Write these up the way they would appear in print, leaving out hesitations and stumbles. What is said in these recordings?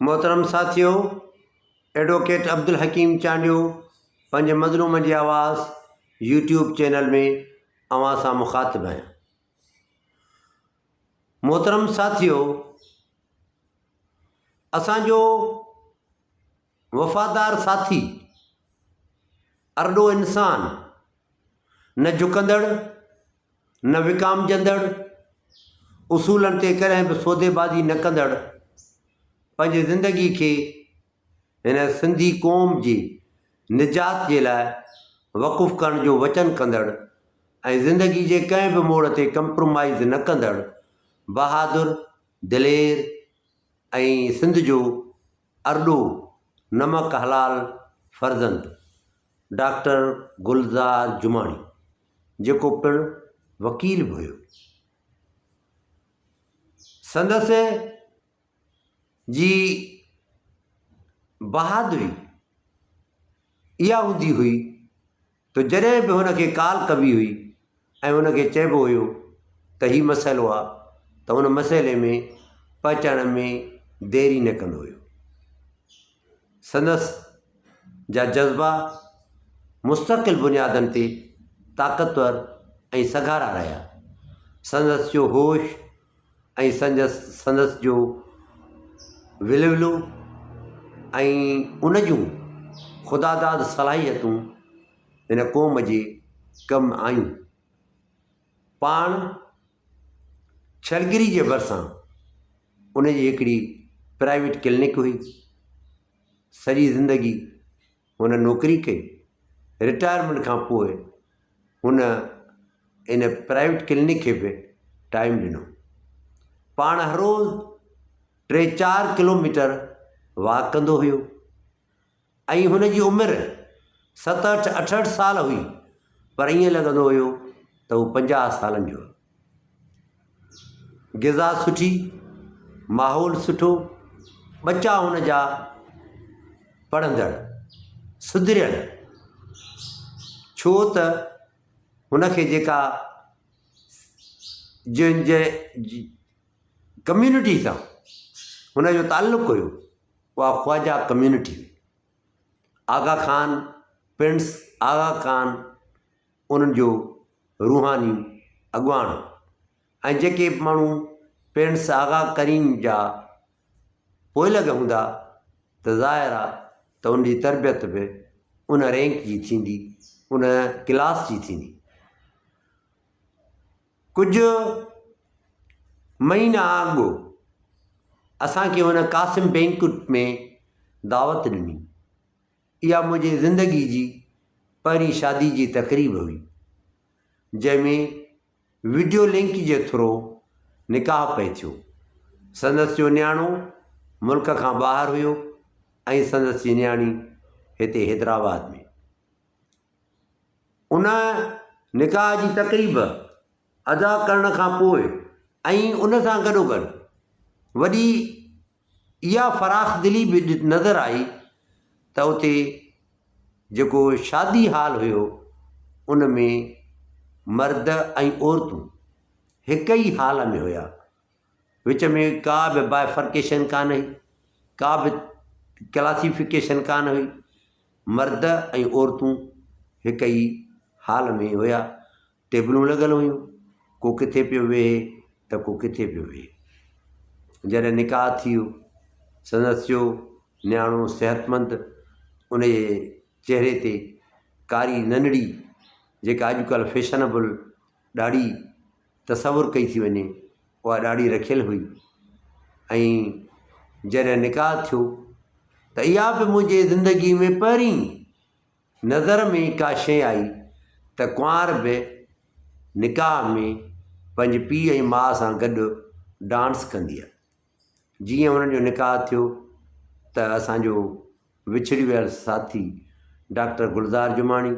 محترم ساٿيو! ايڊووڪيٽ عبدالحڪيم چانڊيو پنهنجي مظلومن جي آواز يوٽيوب چينل ۾ اوهان سان مخاطب آهيان. محترم ساٿيو! اسان جو وفادار ساٿي ارڏو انسان نه جهڪندڙ نه وڪامجندڙ، اصولن تي ڪڏهن به سوديبازي نه ڪندڙ، پنهنجي زندگي کي هن سنڌي قوم جي نجات جي لاء وقف ڪرڻ جو وچن ڪندڙ ۽ زندگي جي ڪنهن به موڙ تي ڪمپرومائيز نه ڪندڙ بهادر، دلير ۽ سنڌ جو ارڏو نمڪ حلال فرزند ڊاڪٽر گلزار جماڻي جيڪو پڻ وڪيل به هيو. سندس جي بهادري اها هوندي هئي ته جڏهن به هن کي ڪال ڪبي هئي ۽ هن کي چئبو هيو ته هي مسئلو آ ته ان مسئلي ۾ پهچڻ ۾ دير ئي نه ڪندو هيو. سندس جا جذبا مستقل بنيادن تي طاقتور ۽ سگهارا رهيا. سندس جو هوش ۽ سندس جو ولولو ۽ ان جون خداداد صلاحيتون هن قوم جي ڪم آيون. پاڻ ڇلگري جي ڀرسان ان جي هڪڙي پرائيويٽ ڪلينڪ هئي. سڄي زندگي هن نوڪري ڪئي. رٽائرمينٽ کان پوء هن ان پرائيويٽ ڪلينڪ کي به ٽائيم ڏنو. پاڻ هر روز ٽي چار ڪلوميٽر واڪ ڪندو هيو ۽ هن جي عمر 67 68 سال هئي پر ائين لڳندو هيو ته هو 50 سالن جو آهي. غذا سٺي، ماحول سٺو، ٻچا هن جا پڙهندڙ، سڌريل، ڇو ته هن کي جيڪا جنهن جي ڪميونٽي سان هن جو تعلق هيو اها خواجه ڪميونٽي هئي. آغا خان، پرنس آغا خان انهن جو روحاني اڳواڻ ۽ جيڪي به ماڻهو پرنس آغا ڪريم جا پوئلڳ هوندا ته ظاهر آ ته ان جي تربيت به ان رينڪ جي ٿيندي، ان ڪلاس جي ٿيندي. ڪجهه مهينا اڳ اسان کي هن قاسم بينڪوئٽ ۾ دعوت ڏني. اها منهنجي زندگي جي پهرين شادي جي تقريب هئي، جنهن ۾ وڊيو لنڪ جي ٿرو نڪاح پئي ٿيو. سندس جو نياڻو ملڪ کان ٻاهر هيو ۽ سندس جي نياڻي هتي حيدرآباد ۾. ان نڪاح جي تقريب ادا ڪرڻ کان پوء ۽ ان سان گڏوگڏ وڏي اها فراخ دلي به نظر آئي ته اتي جيڪو شادي هال هيو ان ۾ مرد ۽ عورتون هڪ ئي هال ۾ هيا. وچ ۾ ڪا به بائفرڪيشن ڪانه هئي، ڪا به ڪلاسيفڪيشن ڪانه هئي. مرد ۽ عورتون هڪ ئي هال ۾ هيا. ٽيبلون لڳل هيون، ڪو ڪٿي پيو ويهي ته ڪو ڪٿي پيو ويهي. جڏهن نڪاح ٿي ويو، سندس جو نياڻو صحتمند، ان جي چهري تي ڪاري ننڍڙي جيڪا اڄڪلهه فيشنبل ڏاڙهي تصور ڪئي ٿي وڃي، اها ڏاڙهي رکيل هئي ۽ جڏهن نڪاح ٿيو ته اها به منهنجي زندگي ۾ پهرين نظر ۾ ڪا شيء آئي ته ڪنوار به نڪاح ۾ پنهنجي پيء ۽ ماء سان گڏ ڊانس ڪندي آهي. جيئن انهن جو نڪاح ٿيو ته اسان جو وڇڙي ويل ساٿي ڊاڪٽر گلزار جماڻي،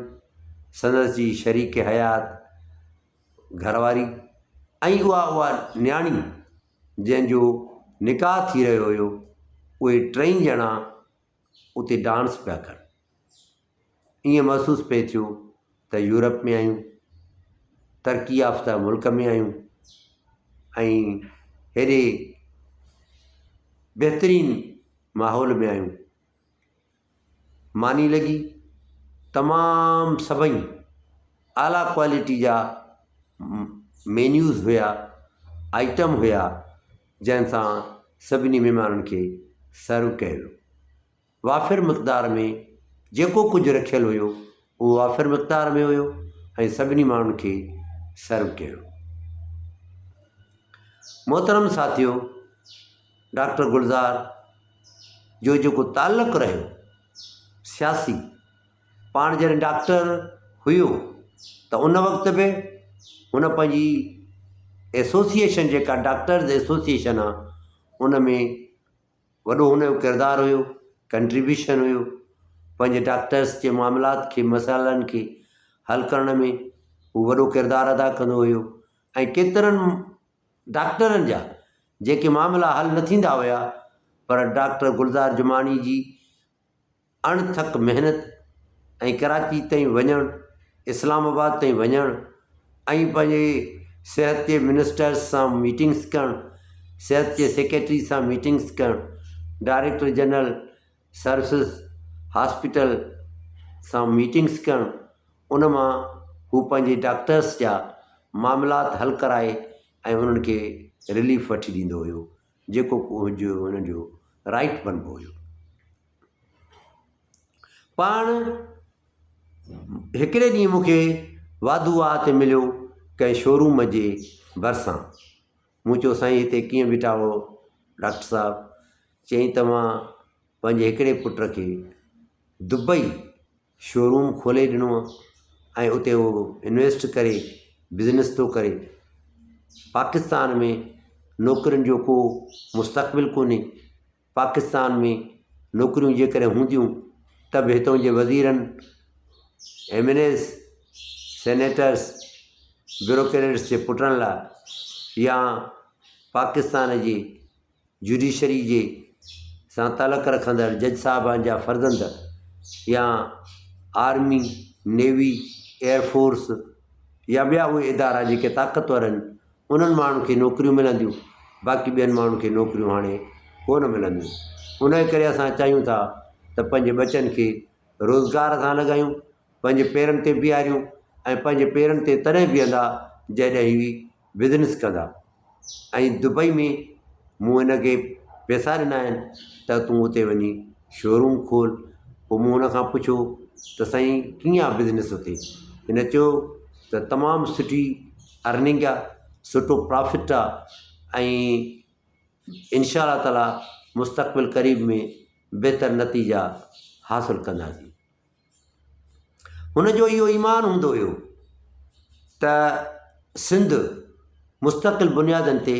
سندس جي شريڪ حيات گهر واري ۽ اها اها نياڻي جنهن جو نڪاح ٿي رهيو هيو، اهي ٽئي ڄڻا اتي ڊانس پيا ڪن. ائين محسوس پئي ٿيو ته يورپ ۾ آهيون، ترقي يافته ملڪ ۾ آهيون ۽ هيڏي بهترين ماحول ۾ آهيون. ماني لڳي، تمام سڀئي اعليٰ ڪوالٽي جا مينيوز هيا، آئٽم هيا، جنهن سان سڀني مهمانن کي سرو ڪيو ويو. وافر مقدار ۾ جيڪو ڪجهه رکيل هيو اهو وافر مقدار ۾ هيو ۽ سڀني ماڻهن کي سرو ڪيو ويو. محترم ساٿيو ڊاڪٽر گلزار جو جيڪو تعلق رهيو سياسي پاڻ جڏهن ڊاڪٽر هيو ته ان وقت به هن پنهنجي ايسوسيئيشن جيڪا ڊاڪٽرز ايسوسيئيشن آهي ان ۾ وڏو هن جو ڪردار هيو، ڪنٽريبيوشن هيو، پنهنجي ڊاڪٽرس جي معاملات کي مسئلن کي حل ڪرڻ ۾ هو وڏو ڪردار ادا ڪندو هيو ۽ ڪيترن ڊاڪٽرن جا جيڪي معاملا حل نه ٿيندا هيا پر ڊاڪٽر گلزار جماڻي جي اڻ ٿڪ محنت ۽ ڪراچي تائين وڃڻ، اسلام آباد تائين وڃڻ ۽ پنهنجي صحت جي منسٽرس سان ميٽنگس ڪرڻ، صحت جي سيڪريٽري سان ميٽنگس ڪرڻ، ڊائريڪٽر جنرل سروسز هاسپيٽل سان ميٽنگس ڪرڻ، ان مان هو پنهنجي ڊاڪٽرس جا معاملات حل ڪرائي ۽ انهن کي رليف وٺي ڏيندو هيو، جيڪو ڪجهه هنن جو رائيٽ بنبو هيو. پاڻ هڪڙي ڏينهن مون کي واڌو واهه تي مليو ڪنهن شوروم جي ڀرسان. مون چيو سائين هتي ڪيئن بيٺا هئو ڊاڪٽر صاحب؟ چيائين ته مان پنهنجي هڪڙي پٽ کي دبئي شوروم کولي ڏنو آهي ۽ اتي هو انويسٽ ڪري بزنس ٿو ڪري. پاڪستان ۾ نوڪرين جو ڪو مستقبل ڪونهي. پاڪستان ۾ نوڪريون جيڪڏهن هونديون ته به هتان جي وزيرن، M N As, senators, bureaucrats جي پٽن لاء يا پاڪستان جي جوڊيشري جي سان تعلق رکندڙ جج صاحبان جا فرزند يا آرمي، نيوي، ايئر فورس يا ٻيا اهي ادارا جيڪي طاقتور آهن انهن ماڻهن کي نوڪريون ملنديون باقي ٻين ماڻهن کي نوڪريون هاڻي ڪونه ملنديون ان جي ڪري اسان چاهيون ٿا ته پنهنجي ٻچن کي روزگار سان لڳايون پنهنجي پيرن تي بيهاريون ۽ پنهنجي پيرن تي تڏهن بيهندا جڏهن هي بزنس ڪندا ۽ دبئي ۾ مون هن کي پئسا ڏنا آهن ته تون اتي وڃي شوروم کول پوء مون هن کان پڇيو ته سائين ڪيئن آهي بزنس اتي هن چيو ته تمام سٺي ارننگ آ سٺو پرافٽ آ ۽ انشاء الله تعالي مستقبل قريب ۾ بهتر نتيجا حاصل ڪنداسين هن جو اهو ايمان هوندو هيو ته سنڌ مستقل بنيادن تي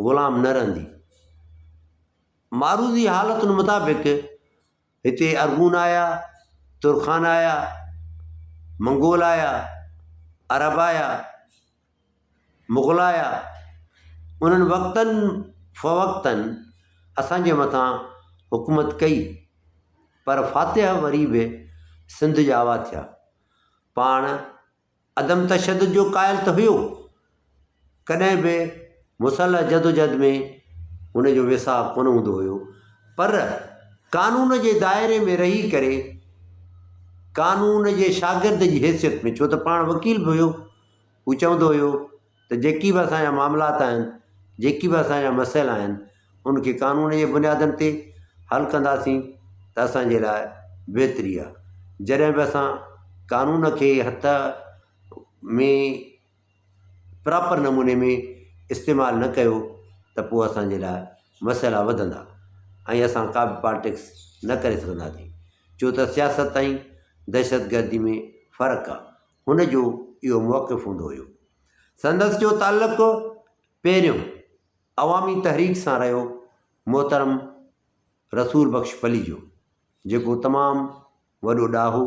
غلام نه رهندي معروضي حالتن مطابق هتي ارغون آيا، ترخان آيا، منگول آيا، عرب آيا، مغل آيا، انهن وقتن فوقتن اسان جي مٿان حڪومت ڪئي پر فاتح وري به سنڌ ڄاوا ٿيا. پاڻ عدم تشدد جو قائل ته هيو، ڪڏهن به مسلح جدوجهد ۾ هن جو ويساهه ڪونه هوندو هيو، پر قانون جي دائري ۾ رهي ڪري قانون جي شاگرد جي حيثيت ۾ ڇو ته پاڻ وڪيل به هيو، هو چوندو هيو ته جيڪي به اسان جا معاملات آهن، جيڪي به اسان جا مسئلا آهن، ان کي قانون جي بنيادن تي حل ڪنداسين ته اسان جي لاء بهتري آهي. جڏهن به اسان قانون کي هٿ ۾ پراپر نموني ۾ استعمال نه ڪيو ته پوء اسان جي لاء مسئلا وڌندا ۽ اسان ڪا به پالٽڪس نه ڪري سگهنداسين ڇو ته سياست ۽ دهشتگردي ۾ فرق آهي. هن جو اهو موقف هوندو هيو. سندس جو تعلق پهريون عوامي تحريڪ سان رهيو محترم رسول بخش پليجو جيڪو تمام وڏو ڏاهو،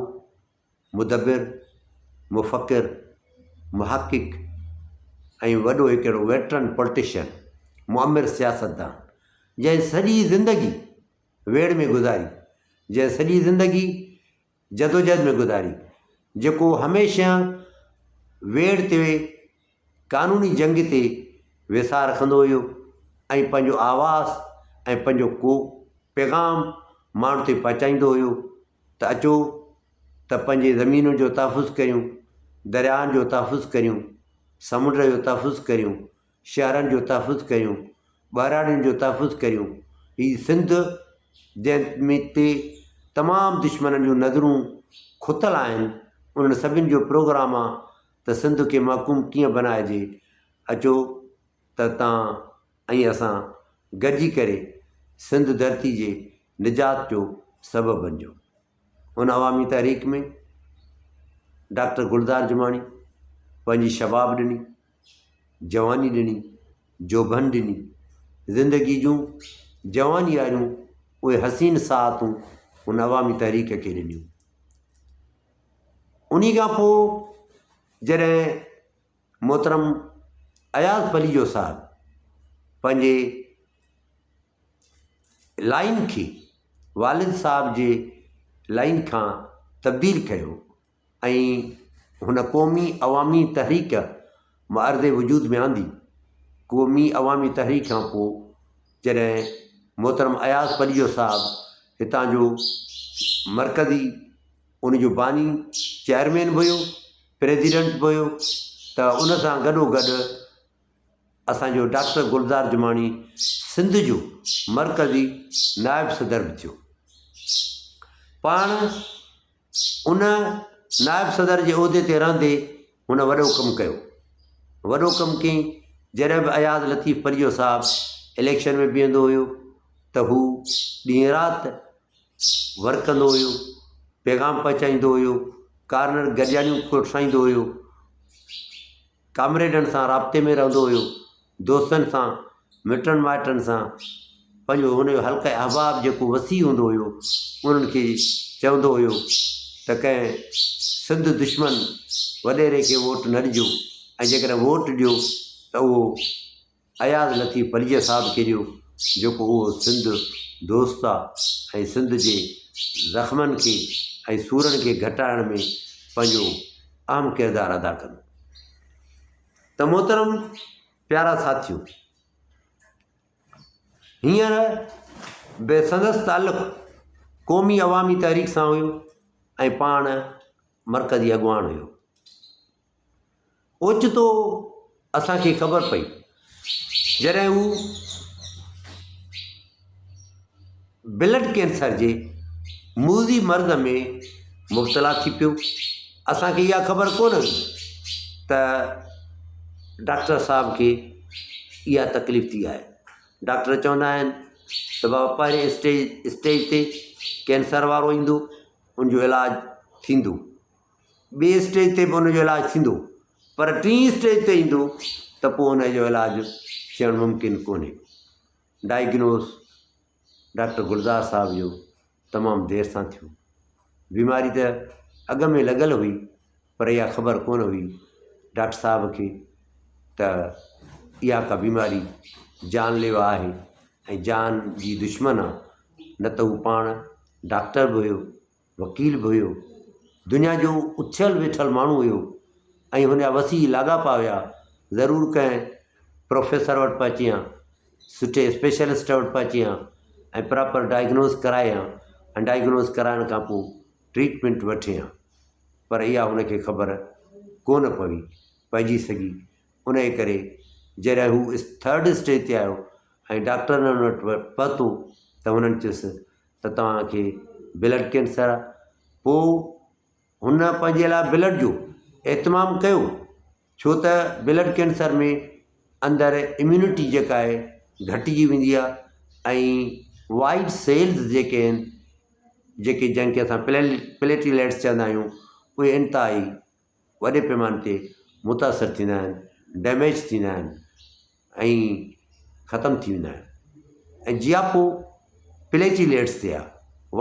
مدبر، مفڪر، محقق ۽ وڏو هڪ اهڙو ويٽرن پولٽيشن، معمر سياستدان جنهن سڄي زندگي ويڙهه ۾ گذاري، جنهن سڄي زندگي جدوجهد ۾ گذاري، جيڪو هميشه ويڙهه تي قانوني جنگ تي ويساهه رکندو هيو ۽ پنهنجو آواز ۽ پنهنجو ڪو. پيغام ماڻهن تي پهچائيندو هيو ته اچو ته پنهنجي زمينن جو تحفظ ڪريون، درياهن جو تحفظ ڪريون، سمنڊ جو تحفظ ڪريون، شهرن جو تحفظ ڪريون، ٻهراڙين جو تحفظ ڪريون. هي سنڌ جنهن ۾ تي تمام دشمنن جون نظرون کتل آهن، انهن سڀن جو پروگرام آ ته سنڌ کي محڪوم ڪيئن بنائجي، اچو ته تان ۽ اسان گڏجي ڪري سنڌ ڌرتي جي نجات جو سبب بنجون. ان عوامي تحريڪ ۾ ڊاڪٽر گلزار جماڻي پنهنجي شباب ڏني، جواني ڏني، جوڀن ڏني، زندگي جون جواني واريون اهي حسين ساعتون هن عوامي تحريڪ کي ڏنيون. انهي کان پوء جڏهن محترم اياز پليجو صاحب پنهنجي لائين کي والد صاحب جي لائين کان تبديل ڪيو ۽ هن قومي عوامي تحريڪ معرض وجود ۾ آندي. قومي عوامي تحريڪ کان پوء جڏهن محترم اياز پليجو صاحب هتان جو مرڪزي ان جو باني چيئرمين به هيو، پريزيڊنٽ به هيو ته ان سان گڏو گڏ اسان جو ڊاڪٽر گلزار جماڻي سنڌ جو مرڪزي نائب صدر به ٿيو. پاڻ ان نائب صدر جي عهدي تي رهندي هن وڏو ڪم ڪيو. وڏو ڪم ڪيائين جڏهن به اياز لطيف پليجو صاحب اليڪشن ۾ بيهندو هيو ته هو ڏينهن رات ورڪ ڪندو هيو، پيغام پهچائيندو هيو، ڪارنر گڏجاڻيون ڪوٺرائيندو هيو، ڪامريڊن سان رابطي ۾ رهندو هيو، دوستن سان، مٽن مائٽن سان پنهنجو هن جو حلقه احباب جيڪو وسيع هوندو هيو انهن کي چوندو هيو ته ڪنهن سنڌ دشمن وڏيري کي ووٽ نه ڏجو ۽ جيڪڏهن ووٽ ڏيو ته اهو اياز لطيف پليجي صاحب کي ڏيو جيڪو اهو سنڌ دوست آ ۽ سنڌ جي زخمن کي ۽ سورن کي گهٽائڻ ۾ پنهنجو اهم ڪردار ادا ڪندو ته محترم پيارا ساٿيو هينئر به سندس تعلق قومي عوامي تحريڪ سان هيو ۽ پاڻ مرڪزي اڳواڻ هيو. اوچتو اسان کي خبر پئي جڏهن هو بلڊ ڪينسر جي موذي مرض ۾ مبتلا ٿي پيو. اسان کي اها خبر ڪونه هئي ته ڊاڪٽر صاحب کي اها تڪليف ٿي آهي. ڊاڪٽر چوندا آهن ته بابا پهرين اسٽيج اسٽيج تي ڪينسر وارو ايندو ان جو علاج ٿيندو. ٻي اسٽيج تي به ان جو علاج ٿيندو پر ٽين اسٽيج تي ايندو ته پوء ان جو علاج ٿيڻ ممڪن ڪونهي. ڊائگنوز ڊاڪٽر گلزار صاحب جو تمام دير سان ٿيو. بيماري ته اڳ ۾ لڳل هئي پر اها خبر ڪونه هئي ڊاڪٽر صاحب کي ته اها ڪا بيماري جان ليوا آهي ۽ جان جي دشمن آهي نه ته هو پاڻ ڊاڪٽر به هيو. وڪيل به هيو، دنيا جو اٿيل ويٺل ماڻهو هيو ۽ هن جا وسيع لاڳاپا هيا، ضرور ڪنهن پروفيسر وٽ پهچي هان، سٺي اسپيشلسٽ وٽ پهچي هان ۽ پراپر ڊائگنوز ڪرائي هان ۽ ڊائگنوز ڪرائڻ کان پوء ٽريٽمينٽ وٺي هان پر اها هن کي خبر ڪونه پوي پئجي سگهي انهيء ڪري جڏهن هو ٿرڊ اسٽيج تي آيو ۽ ڊاڪٽرن وٽ پهتو ته هنن چيس ته توهان کي بلڊ ڪينسر آ. پوء هن پنهنجي لاء بلڊ جو اهتمام ڪيو ڇو ته بلڊ ڪينسر ۾ اندر اميونٽي جيڪا آهي گهٽجي ويندي آهي ۽ وائيٽ سيلز جيڪي آهن جيڪي جنهن کي اسان پليٽيليٽس چوندا آهيون اهي انتهائي وڏي پيماني تي متاثر ٿيندا آهن ڊيميج ٿيندا آهن ۽ ختم ٿي ويندا آهن ۽ جياپو پليٽيليٽس تي آهي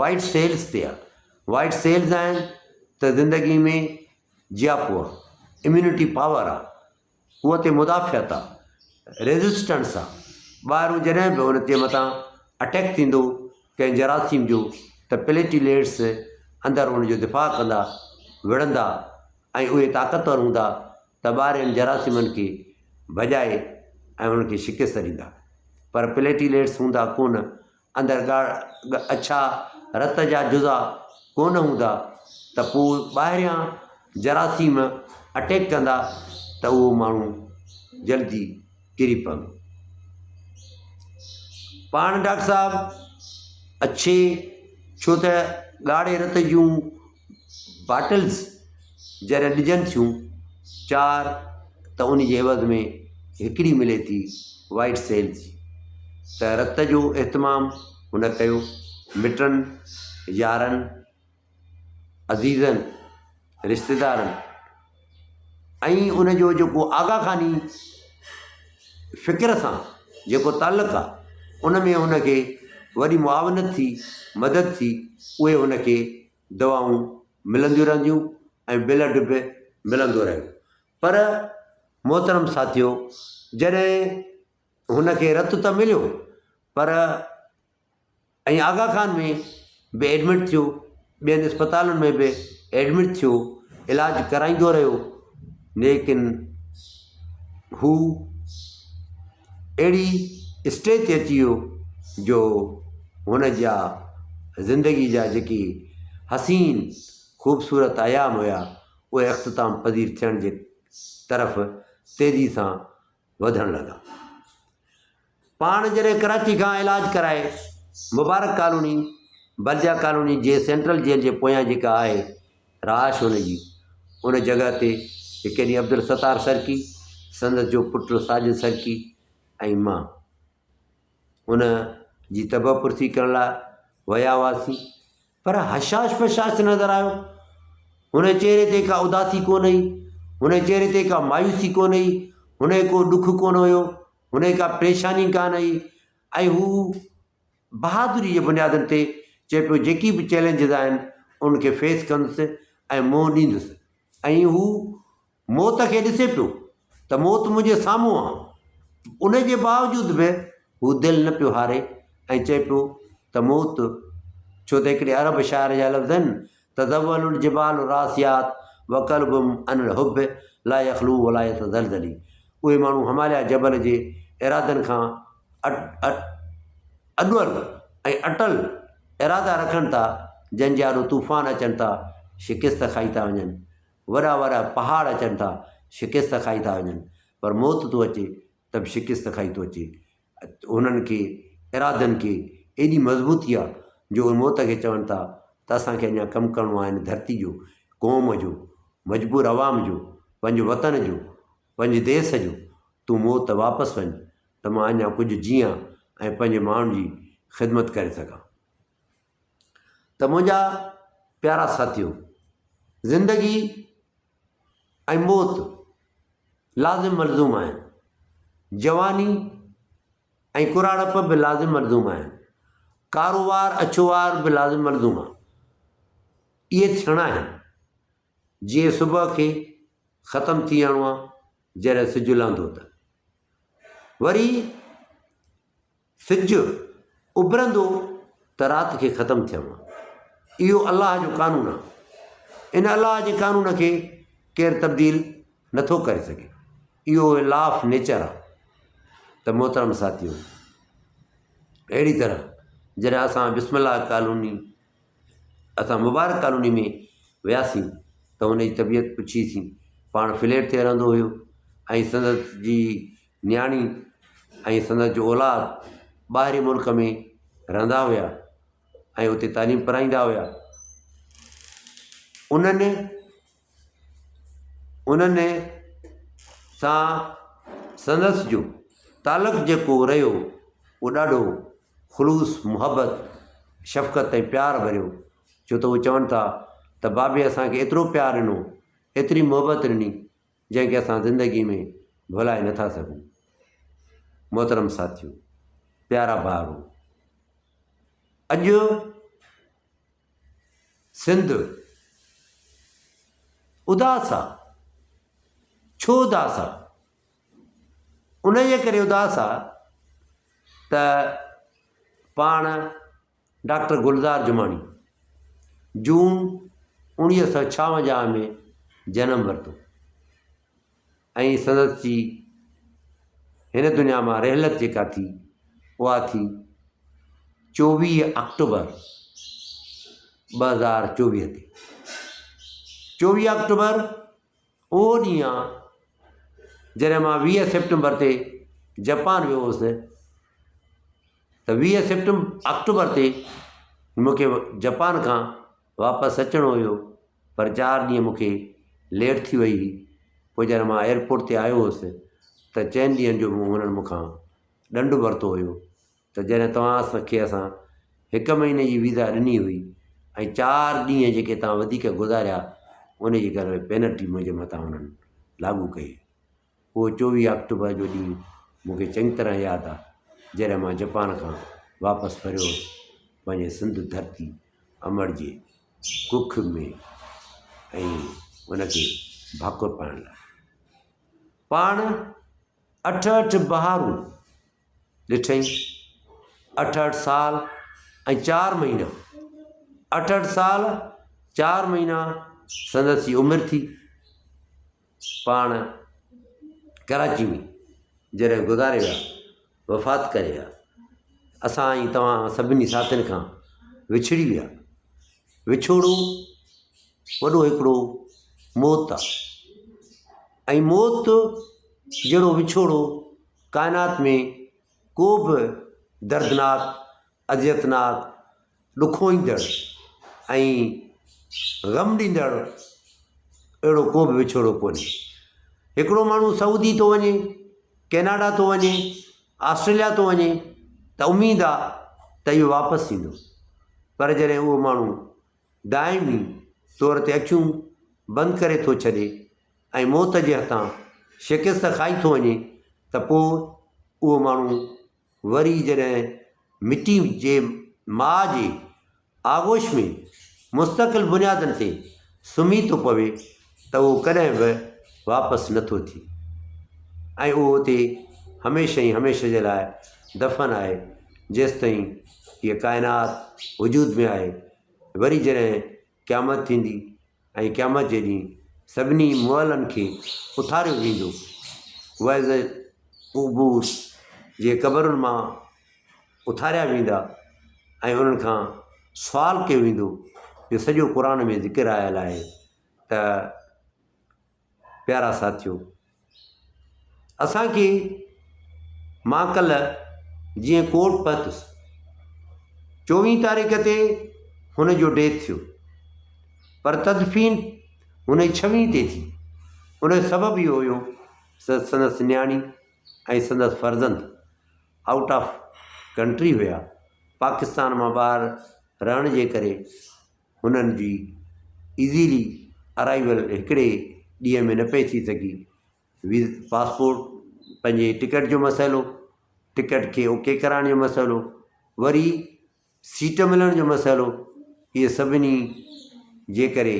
وائيٽ سيلز تي آهي وائيٽ سيلز آهن ته زندگي ۾ جياپو آهي اميونٽي پاور آهي قوت مدافعت آ، Resistance آ، ٻاهرون جڏهن به ان تي متان اٽيڪ ٿيندو ڪنهن جراثيم جو ته پليٽيليٽس اندر ان جو دفاع ڪندا، وڙهندا ۽ اهي طاقتور هوندا ته ٻاهرين جراثيمن کي ڀڄائي ۽ انهن کي شڪست ڏيندا. پر پليٽيليٽس هوندا ڪونه. اندر اڇا رت جا جزا ڪونه هوندا ته پوء ٻاهريان جراثيم اٽيڪ ڪندا ته اهو ماڻهو جلدي ڪري پوندو. پاڻ ڊاڪٽر صاحب اڇي ڇو ته ڳاڙهي رت جون باٽلز جڏهن ڏجن ٿيون چار ته ان جي عيوض ۾ هڪڙي ملي ٿي وائيٽ سيلز جي ته رت جو اهتمام هن ڪيو مٽن يارن عزيزن رشتيدارن ۽ ان جو جيڪو آغا خاني فڪر سان جيڪو تعلق آهي ان ۾ هن کي وڏي معاونت ٿي مدد ٿي اهي هن کي دوائون ملنديون رهنديون ۽ بلڊ به ملندو رهيو پر محترم ساٿيو جڏهن هن کي رت ته مليو پر ۽ آغا خان ۾ به ايڊمٽ ٿيو ٻين اسپتالن ۾ به ايڊمٽ ٿيو علاج ڪرائيندو رهيو ليڪن هو اهڙي اسٽيج تي اچي ويو جو هن جا زندگي جا جيڪي حسين خوبصورت ايام هيا اهي اختتام پذير ٿيڻ جي طرف تيزي سان وڌڻ لڳا. پاڻ جڏهن ڪراچي کان علاج ڪرائي مبارڪ ڪالوني بلديا ڪالوني جي سينٽرل جيل جي پويان جيڪا آهي رهائش هن جي ان جڳهه تي هڪ ڏينهن عبدالستار سرڪي، سندس جو پٽ ساجد سرڪي ۽ مان ان جي طبع پرسي ڪرڻ لاء ويا هئاسين پر هشاش پشاش نظر آيو. هن جي چهري تي ڪا اداسي ڪونه هئي، هن جي چهري تي ڪا مايوسي ڪونه هئي، هن کي ڪو ڏک ڪونه هيو، هن کي ڪا پريشاني ڪانه هئي ۽ هو بهادري جي بنيادن تي چئي پيو جيڪي به چئلينجز آهن ان کي فيس ڪندس ۽ منهن ڏيندس ۽ هو موت کي ڏسي پيو ته موت منهنجي سامهون آ ان جي باوجود به هو دل نه پيو هاري ۽ چئي پيو ته موت ڇو ته هڪڙي عرب شاعر جا لفظ آهن تزول الجبال الراسيات وقلب عن الحب لا يخلو ولا يتزلزلي اهي ماڻهو هماليا جبل جي ارادن کان اڏول ۽ اٽل ارادا رکن ٿا، جن جي آڏو طوفان اچن ٿا، شڪست کائي ٿا وڃن. وڏا وڏا پهاڙ اچن ٿا، شڪست کائي ٿا وڃن. پر موت ٿو اچي ته به شڪست کائي ٿو اچي. هنن کي ارادن کي ايڏي مضبوطي آ جو اهي موت کي چون ٿا ته اسان کي اڃا ڪم ڪرڻو آهي هن ڌرتي جو، قوم جو، مجبور عوام جو، پنهنجي وطن جو، پنهنجي ديس جو، تون موت واپس وڃ ته مان اڃا ڪجهه جيئان ۽ پنهنجي ماڻهن جي خدمت ڪري سگهان. ته منهنجا پيارا ساٿيو! زندگي ۽ موت لازم ملزوم آهن. جواني ۽ ڪراڙپ به لازم ملزوم آهن. ڪارو وار اڇو وار به لازم ملزوم آهي. اهي ٿيڻا آهن. جيئن صبح کي ختم ٿي وڃڻو آهي جڏهن سج لهندو ته وري سج اڀرندو ته رات کي ختم ٿيڻو آهي. اهو الله جو قانون آهي. ان الله جي قانون کي ڪير تبديل نٿو ڪري سگهي. اهو لا آف نيچر آهي ته محترم ساٿيو اهڙي طرح جڏهن اسان بسم الله ڪالوني اسان مبارڪ ڪالوني ۾ وياسين ته هن جي طبيعت پڇيسين پاڻ فليٽ تي رهندو هيو ۽ سندس جي نياڻي ۽ سندس جو اولاد ٻاهرين ملڪ ۾ رهندا هيا ۽ اتي تعليم پرائيندا هيا انهن انهن سان سندس جو تعلق جيڪو رهيو اهو ڏاڍو خلوص، محبت، شفقت ۽ پيار ڀريو، ڇو ته هو چون ٿا ته بابي اسان کي ايترو پيار ڏنو، ايتري محبت ڏني، جنهن کي اسان زندگي ۾ ڀلائي نٿا سگهون. محترم ساٿيو، پيارا ڀائرو! اڄ سنڌ اداس آ. ڇو اداس آ؟ انهيء ڪري اداس آ ته پاڻ ڊاڪٽر گلزار جماڻي جون 1956 ۾ جنم ورتو ۽ سندس جي هن دنيا مان رحلت جيڪا ٿي اها ٿي 24 آڪٽوبر 2024 تي. 24 آڪٽوبر اهو ڏينهن آ جڏهن مان 20 سيپٽمبر تي جپان ويو هوس ته 20 سيپٽم آڪٽوبر تي مون کي جپان کان واپس اچڻو هيو پر چار ڏينهن مون کي ليٽ ٿي وئي هئي پوء جڏهن مان ايئرپورٽ تي آيو هوس ته چئن ڏينهن جو مون هنن مون کان ڏنڊ ورتو هيو ته جڏهن توهان کي اسان هڪ مهيني جي ويزا ڏني هئي ۽ چار ڏينهن جيڪي توهان وڌيڪ گذاريا ان جي ڪري پينلٽي منهنجي مٿان انهن لاڳو ڪئي. اهو 24 آڪٽوبر جو ڏينهن مون کي چڱي طرح ياد آ جڏهن مان جپان کان واپس وريو هوس پنهنجي سنڌ ڌرتي امڙ جي ڪک ۾ ۽ ان کي ڀاڪر پائڻ لاء. پاڻ اٺ اٺ بهارون ڏٺئين، اٺهٺ سال ۽ چار مهينا، اٺهٺ سال چار مهينا سندس هي عمر ٿي. پاڻ ڪراچي ۾ جڏهن گذاري ويا، وفات ڪري ويا، اسان ۽ توهان سڀني ساٿين کان وڇڙي ويا. وڇوڙو وڏو هڪڙو موت آ ۽ موت جهڙو وڇوڙو ڪائنات ۾ ڪو به دردناڪ، اذيتناڪ، ڏکوئيندڙ ۽ غم ڏيندڙ اهڙو ڪو به وڇوڙو ڪونهي. هڪڙو ماڻهو سعودي ٿو وڃي، ڪئناڊا ٿو وڃي، آسٽريليا ٿو وڃي ته اميد آ ته اهو واپس ايندو پر جڏهن اهو ماڻهو دائمي طور تي اکيون بند ڪري ٿو ڇڏي ۽ موت جي هٿان شڪست کائي ٿو وڃي ته پوء اهو ماڻهو وري جڏهن مٽي جي ماء جي آغوش ۾ مستقل بنيادن تي سمهي ٿو پوي ته اهو ڪڏهن به واپس نه ٿو ٿئي ۽ اهو اتي هميشه ۽ هميشه جي لاء دفن آهي جيستائين هيء ڪائنات وجود ۾ آهي. وري جڏهن قيامت ٿيندي ۽ قيامت جي ڏينهن سڀني مئلن کي اٿاريو ويندو، وعظ قبور جي قبرن مان اٿاريا ويندا ۽ انهن کان سوال ڪيو ويندو جو سڄو قرآن ۾ ذڪر آيل آهي ته پيارا ساٿيو! اسان کي مان ڪلهه جيئن ڪورٽ پهتس چوويهه تاريخ تي هن جو ڊيٿ ٿيو پر تدفين هن جي ڇويهه تي ٿي ان جو سبب اهو هيو ته سندس نياڻي ۽ سندس فرزند آئوٽ آف ڪنٽري هيا پاڪستان مان ٻاهر رهڻ جي ڪري هنن جي ايزيلي ارائيول هڪڙي ڏينهن ۾ نه پئي ٿي سگهي. ويز پاسپورٽ پنهنجي ٽڪيٽ جو مسئلو، ٽڪيٽ کي اوڪي ڪرائڻ جو مسئلو، وري سيٽ ملڻ جو مسئلو، اهي سڀني جي ڪري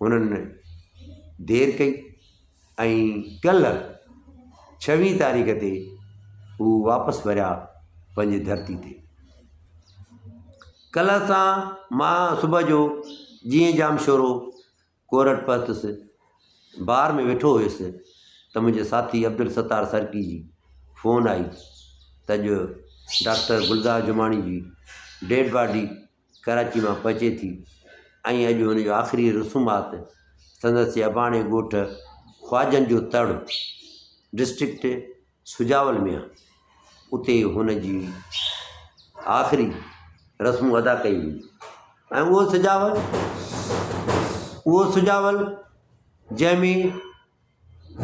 هنن دير ڪئي ۽ ڪلهه ڇويهه تاريخ تي هو واپس وريا پنهنجي ڌرتي تي. ڪلهه سان مان صبح جو جيئن ڄامشورو ڪورٽ پهتس، بار ۾ ويٺو هيس ته منهنجي ساٿي عبدالستار سرڪي جي فون آئي ته اڄ ڊاڪٽر گلزار جماڻي جي ڊيڊ باڊي ڪراچي مان پهچي ٿي ۽ اڄ هن جو آخري رسومات سندس جي اباڻي ڳوٺ خواجن جو تڙ ڊسٽرڪٽ سجاول ۾ آ اتي هن جي آخري رسمون ادا ڪئي وينديون ۽ اهو سجاول اهو سجاول جنهن ۾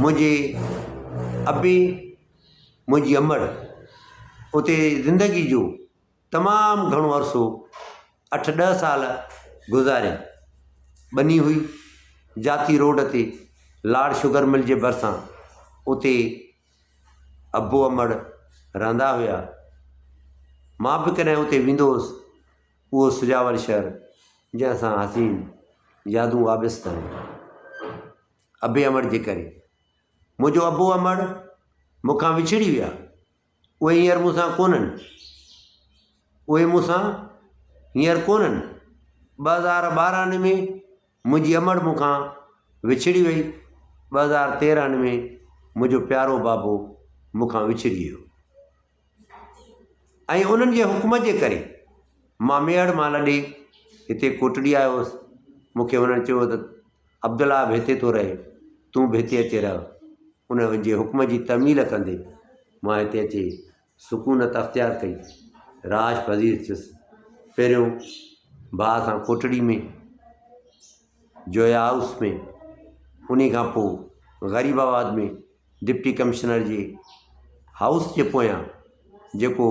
منهنجي ابي منهنجي امڙ اتي زندگي جو تمام گهڻو عرصو اٺ ڏهه سال گذاريا. ٻني هئي جاتي روڊ تي لاڙ شگر مل جي ڀرسان اتي ابو امڙ رهندا هيا. مان به ڪڏهن اتي ويندو هوس. اهو سجاول شهر جنهن سان حسين يادون وابسته آهن. ابي امڙ جي ڪري منهنجو ابو امڙ مون کان وڇڙي ويا. اهي هينئر مون سان ڪونهن. اهي مون سان هينئر ڪونهن. 2012 ۾ منهنجي امڙ مون کان وڇڙي وئي. 2013 ۾ منهنجو پيارو بابو مون کان وڇڙي ويو. ۽ انهن جي حڪم جي ڪري مان ميهڙ مان لڏي هتي ڪوٽڙي آيو هوس. مون کي هنن چيو ته عبدالله به هتي ٿو رهي، تون به هتي اچي رهه. انهن جي حڪم جي تعميل ڪندي مان هتي اچي سڪونت اختيار ڪئي. رهائش پذير ٿيس. پهريون ڀاء سان ڪوٽڙي ۾ جويا هائوس ۾، انهي کان پوء غريب آباد ۾ ڊپٽي ڪمشنر جي هائوس جي پويان جيڪو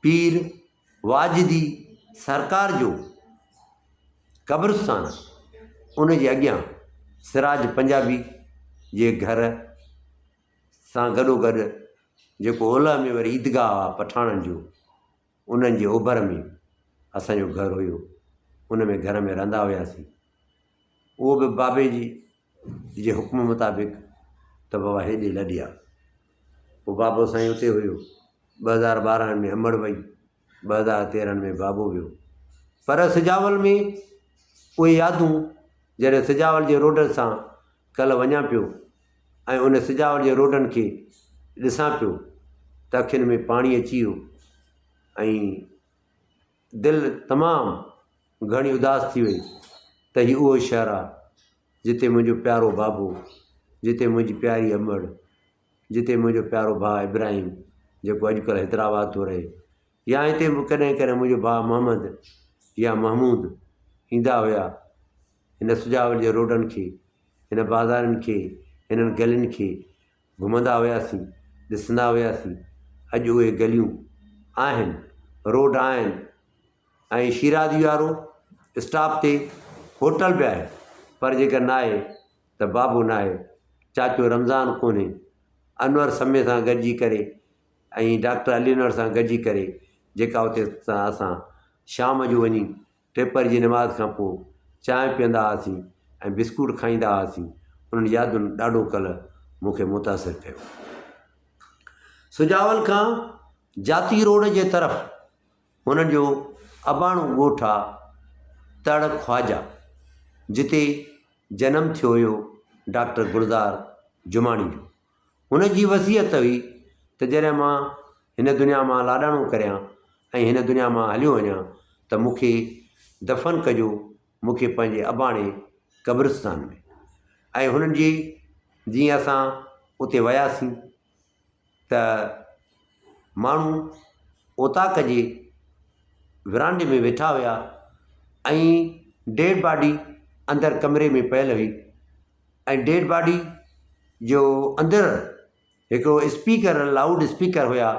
پير واجدي سرڪار جو قبرستان ان جي اڳيان سراج پنجابي جي گهر سان گڏو گڏ جيڪو اولهه ۾ وري عيدگاهه آهي پٺاڻن جو انهن جي اوڀر ۾ اسانجو گهر هيو ان ۾ گهر ۾ رهندا هياسين اهو به بابي جي جي حڪم مطابق ته بابا هيڏي لڏي آ. پوء بابو سائين اتي هيو. 2012 ۾ امڙ وئي، 2013 ۾ بابو ويو. پر سجاول ۾ اهي يادون جڏهن سجاول جي روڊن سان ڪلهه وڃان پيو ۽ ان سجاول جي روڊن کي ڏسان پيو ته اکين ۾ پاڻي اچي ويو ۽ دل تمام گهڻي اداس ٿي وئي ته هي اهو شهر آ جتي منهنجو پيارو بابو، جتي منهنجي پياري امڙ، جتي منهنجو پيارو ڀاء ابراهيم جيڪو اڄڪلهه حيدرآباد ٿو رهي يا هتي به ڪڏهن ڪڏهن منهنجو ڀاء محمد يا محمود ايندا هيا هن سجاول جي روڊن کي، هن بازارن کي، هنن گلين کي گهمندا هياسين، ڏسندا هياسين، اڄ اهي گليون آهن، روڊ آهن ۽ شيرازي وارو اسٽاپ تي هوٽل به آهي پر جيڪر ناهي ته بابو ناهي، چاچو رمضان ڪونهي، انور سمي سان گڏجي ڪري ۽ ڊاڪٽر علي انور سان گڏجي ڪري جيڪا اتي اسان شام جو وڃي ٽيپر جي نماز کان پوء چانهه پيئندا هئاسين ۽ بسڪوٽ کائيندا هئاسين، انهن يادن ڏاڍو ڪلهه مون کي متاثر ڪيو. سجاول کان جاتي روڊ جي طرف هنن جو اباڻو ڳوٺ آ تڙ خواجه جتي جنم ٿيو هيو ڊاڪٽر گلزار جماڻي جو. هن جي وصيت هئي ته جڏهن مان هن دنيا مان لاڏاڻو ڪريان ۽ هن دنيا مان هليو وڃان ته مون کي دفن ڪجو مون کي پنهنجي اباڻي قبرستان ۾. ۽ هنن جي جيئن اسان اتي وياسين ته ماڻهو اوطاق جي ورانڊي ۾ ويٺا هيا ۽ ڊيڊ باڊي اندر ڪمري ۾ پيل هئي. ۽ ڊيڊ باڊي جو اندر هڪڙو اسپيڪر لائوڊ اسپيڪر هيا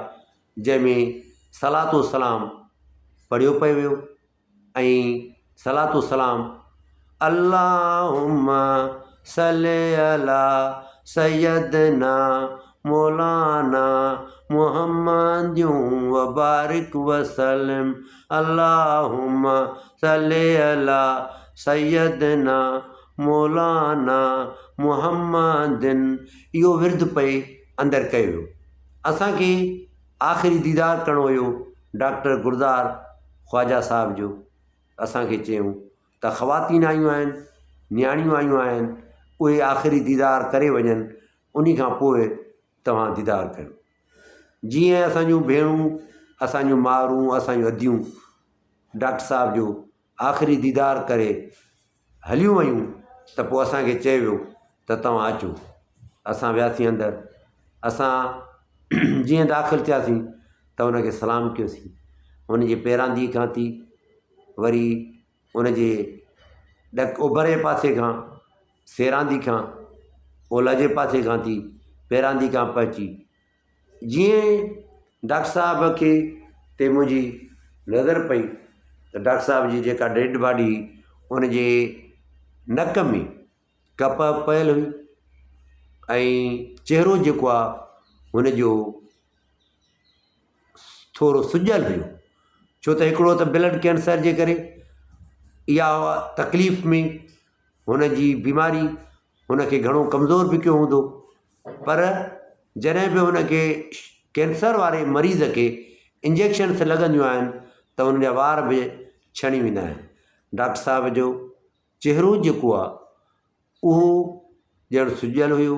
جنهن ۾ صلات و سلام پڙهيو پئي ويو ۽ صلات و سلام اللهم صل علي سيدنا مولانا محمد وبارڪ وسلم اللهم صل علي سيدنا مولانا محمد اهو ورد پئي اندر ڪيو ويو. اسان کي آخري ديدار ڪرڻو هيو ڊاڪٽر گلزار خواجه صاحب جو. اسان کي چيائون ته خواتين آيون آهن، نياڻيون آيون آهن، اهي آخري ديدار ڪري وڃن، انهي کان پوء توهان ديدار ڪيو. جيئن اسان جون ڀيڻون، اسان جون مائرون، اسان جون اديون ڊاڪٽر صاحب جو آخري ديدار ڪري هليون ويون ته پوء اسان کي چيو ويو ته توهان اچو. اسان وياسين اندر. اسان جيئن داخل ٿياسين ته ان کي سلام ڪيوسين. ان جي پيرانديء کان ٿي وري ان جي ڏک اوڀر جي پاسي کان سيراندي کان اولهه جي پاسي کان ٿي پيراندي کان پهچي جيئن ڊاڪٽر صاحب کي تي منهنجي نظر پئي ته ڊاڪٽر صاحب جي جيڪا ڊيڊ باڊي هئي ان جي نڪ ۾ ڪپهه پيل هئي ۽ چهرو جيڪو آهي هن جو ٿورو سڄيل هيو ڇو ته هڪڙو ته بلڊ ڪينسر جي ڪري اها تڪليف ۾ هن جي بيماري هن کي گهڻو ڪمزور به ڪيو هوندو پر جڏهن به هن کي ڪينسر واري مريض کي انجيڪشنس لڳنديون آهن ته ان جا وار به ڇڻي ويندا آهن ڊاڪٽر صاحب جو چهرو جيڪو آهي اهو ڄڻ سڄيل هيو